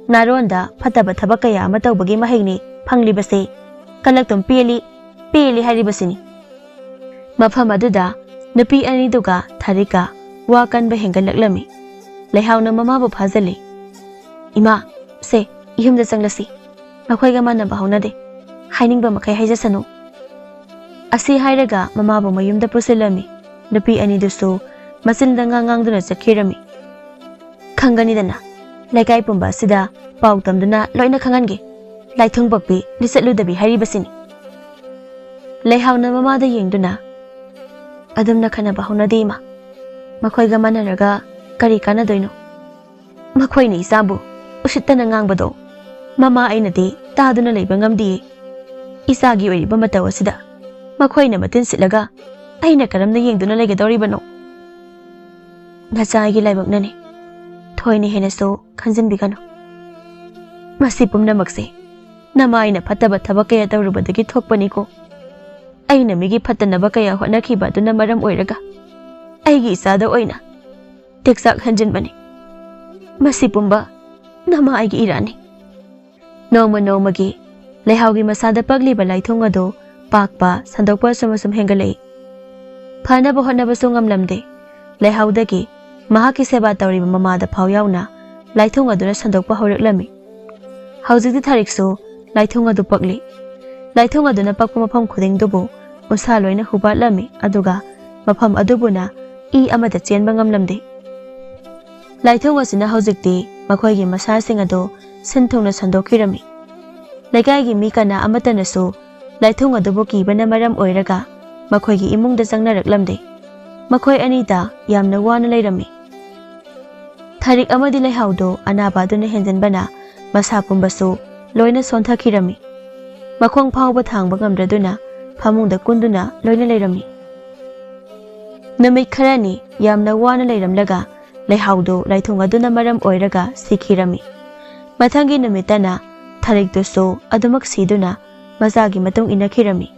ꯅꯥꯔꯣꯟꯗ ꯐꯠꯇꯕ ꯊꯕꯛ ꯀꯌꯥ ꯑꯃ ꯇꯧꯕꯒꯤ ꯃꯍꯩꯅꯤ ꯐꯪꯂꯤꯕꯁꯦ꯫ ꯀꯂꯛꯇꯨꯝ ꯄꯦꯜꯂꯤ, ꯄꯦꯜꯂꯤ ꯍꯥꯏꯔꯤꯕꯁꯤꯅꯤ꯫" ꯃꯐꯝ ꯑꯗꯨꯗ ꯅꯨꯄꯤ ꯑꯅꯤꯗꯨꯒ ꯊꯥꯔꯤꯛꯀ ꯋꯥ ꯀꯟꯕ ꯍꯦꯟꯒꯠꯂꯛꯂꯝꯃꯤ꯫ ꯂꯩꯍꯥꯎꯅ ꯃꯃꯥꯕꯨ ꯐꯥꯖꯜꯂꯤ꯫ "ꯏꯃꯥ, ꯁꯦ, ꯏꯌꯨꯝꯗ ꯆꯪꯂꯁꯤ꯫ ꯃꯈꯣꯏꯒ ꯃꯥꯟꯅꯕ ꯍꯧꯅꯗꯦ꯫ ꯍꯥꯏꯅꯤꯡꯕ ꯃꯈꯩ ꯍꯥꯏꯖꯁꯅꯨ꯫" ꯑꯁꯤ ꯍꯥꯏꯔꯒ ꯃꯃꯥꯕꯨ ꯃꯌꯨꯝꯗ ꯄꯨꯁꯤꯜꯂꯝꯃꯤ꯫ ꯅꯨꯄꯤ ꯑꯅꯤꯗꯨꯁꯨ ꯃꯆꯤꯟꯗ ꯉꯥꯡ ꯉꯥꯡꯗꯨꯅ ꯆꯠꯈꯤꯔꯝꯃꯤ꯫ "ꯈꯪꯒꯅꯤꯗꯅ, ꯂꯩꯀꯥꯏ ꯄꯨꯝꯕ ꯑꯁꯤꯗ ꯄꯥꯎ ꯇꯝꯗꯨꯅ ꯂꯣꯏꯅ ꯈꯪꯍꯟꯒꯦ꯫ ꯂꯥꯏꯊꯣꯡ ꯄꯛꯄꯤ ꯂꯤꯆꯠꯂꯨꯗꯕꯤ ꯍꯥꯏꯔꯤꯕꯁꯤꯅꯤ꯫" ꯂꯩꯍꯥꯎꯅ ꯃꯃꯥꯗ ꯌꯦꯡꯗꯨꯅ, "ꯑꯗꯨꯝꯅ ꯈꯟꯅꯕ ꯍꯧꯅꯗꯦ, ꯏꯃꯥ꯫ ꯃꯈꯣꯏꯒ ꯃꯥꯟꯅꯔꯒ ꯀꯔꯤ ꯀꯥꯟꯅꯗꯣꯏꯅꯣ? ꯃꯈꯣꯏꯅ ꯏꯆꯥꯕꯨ ꯎꯁꯤꯠꯇꯅ ꯉꯥꯡꯕꯗꯣ ꯃꯃꯥ ꯑꯩꯅꯗꯤ ꯇꯥꯗꯨꯅ ꯂꯩꯕ ꯉꯝꯗꯤꯌꯦ꯫ ꯏꯆꯥꯒꯤ ꯑꯣꯏꯔꯤꯕ ꯃꯇꯧ ꯑꯁꯤꯗ ꯃꯈꯣꯏꯅ ꯃꯇꯤꯟ ꯁꯤꯠꯂꯒ ꯑꯩꯅ ꯀꯔꯝꯅ ꯌꯦꯡꯗꯨꯅ ꯂꯩꯒꯗꯧꯔꯤꯕꯅꯣ?" "ꯅꯆꯥ ꯑꯩꯒꯤ ꯂꯥꯏꯕꯛꯅꯅꯤ꯫ ꯊꯣꯏꯅ ꯍꯦꯟꯅꯁꯨ ꯈꯟꯖꯤꯟꯕꯤꯒꯅꯨ꯫ ꯃꯁꯤ ꯄꯨꯝꯅꯃꯛꯁꯦ ꯅꯃꯥ ꯑꯩꯅ ꯐꯠꯇꯕ ꯊꯕꯛ ꯀꯌꯥ ꯇꯧꯔꯨꯕꯗꯒꯤ ꯊꯣꯛꯄꯅꯤꯀꯣ꯫ ꯑꯩꯅ ꯃꯤꯒꯤ ꯐꯠꯇꯅꯕ ꯀꯌꯥ ꯍꯣꯠꯅꯈꯤꯕ ꯑꯗꯨꯅ ꯃꯔꯝ ꯑꯣꯏꯔꯒ ꯑꯩꯒꯤ ꯏꯆꯥꯗ ꯑꯣꯏꯅ ꯇꯦꯛꯆꯥꯛ ꯍꯟꯖꯤꯟꯕꯅꯤ꯫ ꯃꯁꯤ ꯄꯨꯝꯕ ꯅꯃꯥ ꯑꯩꯒꯤ ꯏꯔꯥꯟꯅꯤ꯫" ꯅꯣꯡꯃ ꯅꯣꯡꯃꯒꯤ ꯂꯩꯍꯥꯎꯒꯤ ꯃꯁꯥꯗ ꯄꯛꯂꯤꯕ ꯂꯥꯏꯊꯣꯡ ꯑꯗꯨ ꯄꯥꯛꯄ, ꯁꯟꯗꯣꯛꯄ ꯑꯁꯨꯝ ꯑꯁꯨꯝ ꯍꯦꯟꯒꯠꯂꯛꯏ꯫ ꯐꯅꯕ ꯍꯣꯠꯅꯕꯁꯨ ꯉꯝꯂꯝꯗꯦ꯫ ꯂꯩꯍꯥꯎꯗꯒꯤ ꯃꯍꯥꯛꯀꯤ ꯁꯦꯕꯥ ꯇꯧꯔꯤꯕ ꯃꯃꯥꯗ ꯐꯥꯎ ꯌꯥꯎꯅ ꯂꯥꯏꯊꯣꯡ ꯑꯗꯨꯅ ꯁꯟꯗꯣꯛꯄ ꯍꯧꯔꯛꯂꯝꯃꯤ꯫ ꯍꯧꯖꯤꯛꯇꯤ ꯊꯥꯔꯤꯛꯁꯨ ꯂꯥꯏꯊꯣꯡ ꯑꯗꯨ ꯄꯛꯂꯤ꯫ ꯂꯥꯏꯊꯣꯡ ꯑꯗꯨꯅ ꯄꯛꯄ ꯃꯐꯝ ꯈꯨꯗꯤꯡꯗꯨꯕꯨ ꯎꯟꯁꯥ ꯂꯣꯏꯅ ꯍꯨꯕꯥꯠꯂꯝꯃꯤ, ꯑꯗꯨꯒ ꯃꯐꯝ ꯑꯗꯨꯕꯨꯅ ꯏ ꯑꯃꯠꯇ ꯆꯦꯟꯕ ꯉꯝꯂꯝꯗꯦ꯫ ꯂꯥꯏꯊꯣꯡ ꯑꯁꯤꯅ ꯍꯧꯖꯤꯛꯇꯤ ꯃꯈꯣꯏꯒꯤ ꯃꯁꯥꯁꯤꯡ ꯑꯗꯨ ꯁꯤꯟ ꯊꯨꯡꯅ ꯁꯟꯗꯣꯛꯈꯤꯔꯝꯃꯤ꯫ ꯂꯩꯀꯥꯏꯒꯤ ꯃꯤ ꯀꯅꯥ ꯑꯃꯠꯇꯅꯁꯨ ꯂꯥꯏꯊꯣꯡ ꯑꯗꯨꯕꯨ ꯀꯤꯕꯅ ꯃꯔꯝ ꯑꯣꯏꯔꯒ ꯃꯈꯣꯏꯒꯤ ꯏꯃꯨꯡꯗ ꯆꯪꯅꯔꯛꯂꯝꯗꯦ꯫ ꯃꯈꯣꯏ ꯑꯅꯤꯗ ꯌꯥꯝꯅ ꯋꯥꯅ ꯂꯩꯔꯝꯃꯤ꯫ ꯊꯔꯤꯛ ꯑꯃꯗꯤ ꯂꯩꯍꯥꯎꯗꯨ ꯑꯅꯥꯕ ꯑꯗꯨꯅ ꯍꯦꯟꯖꯟꯕꯅ ꯃꯁꯥ ꯄꯨꯝꯕꯁꯨ ꯂꯣꯏꯅ ꯁꯣꯟꯊꯈꯤꯔꯝꯃꯤ꯫ ꯃꯈꯣꯡ ꯐꯥꯎꯕ ꯊꯥꯡꯕ ꯉꯝꯗ꯭ꯔꯗꯨꯅ ꯐꯃꯨꯡꯗ ꯀꯨꯟꯗꯨꯅ ꯂꯣꯏꯅ ꯂꯩꯔꯝꯃꯤ꯫ ꯅꯨꯃꯤꯠ ꯈꯔꯅꯤ ꯌꯥꯝꯅ ꯋꯥꯅ ꯂꯩꯔꯝꯂꯒ ꯂꯩꯍꯥꯎꯗꯨ ꯂꯥꯏꯊꯣꯡ ꯑꯗꯨꯅ ꯃꯔꯝ ꯑꯣꯏꯔꯒ ꯁꯤꯈꯤꯔꯝꯃꯤ꯫ ꯃꯊꯪꯒꯤ ꯅꯨꯃꯤꯠꯇꯅ ꯊꯔꯤꯛꯇꯨꯁꯨ ꯑꯗꯨꯃꯛ ꯁꯤꯗꯨꯅ ꯃꯆꯥꯒꯤ ꯃꯇꯨꯡ ꯏꯟꯅꯈꯤꯔꯝꯃꯤ꯫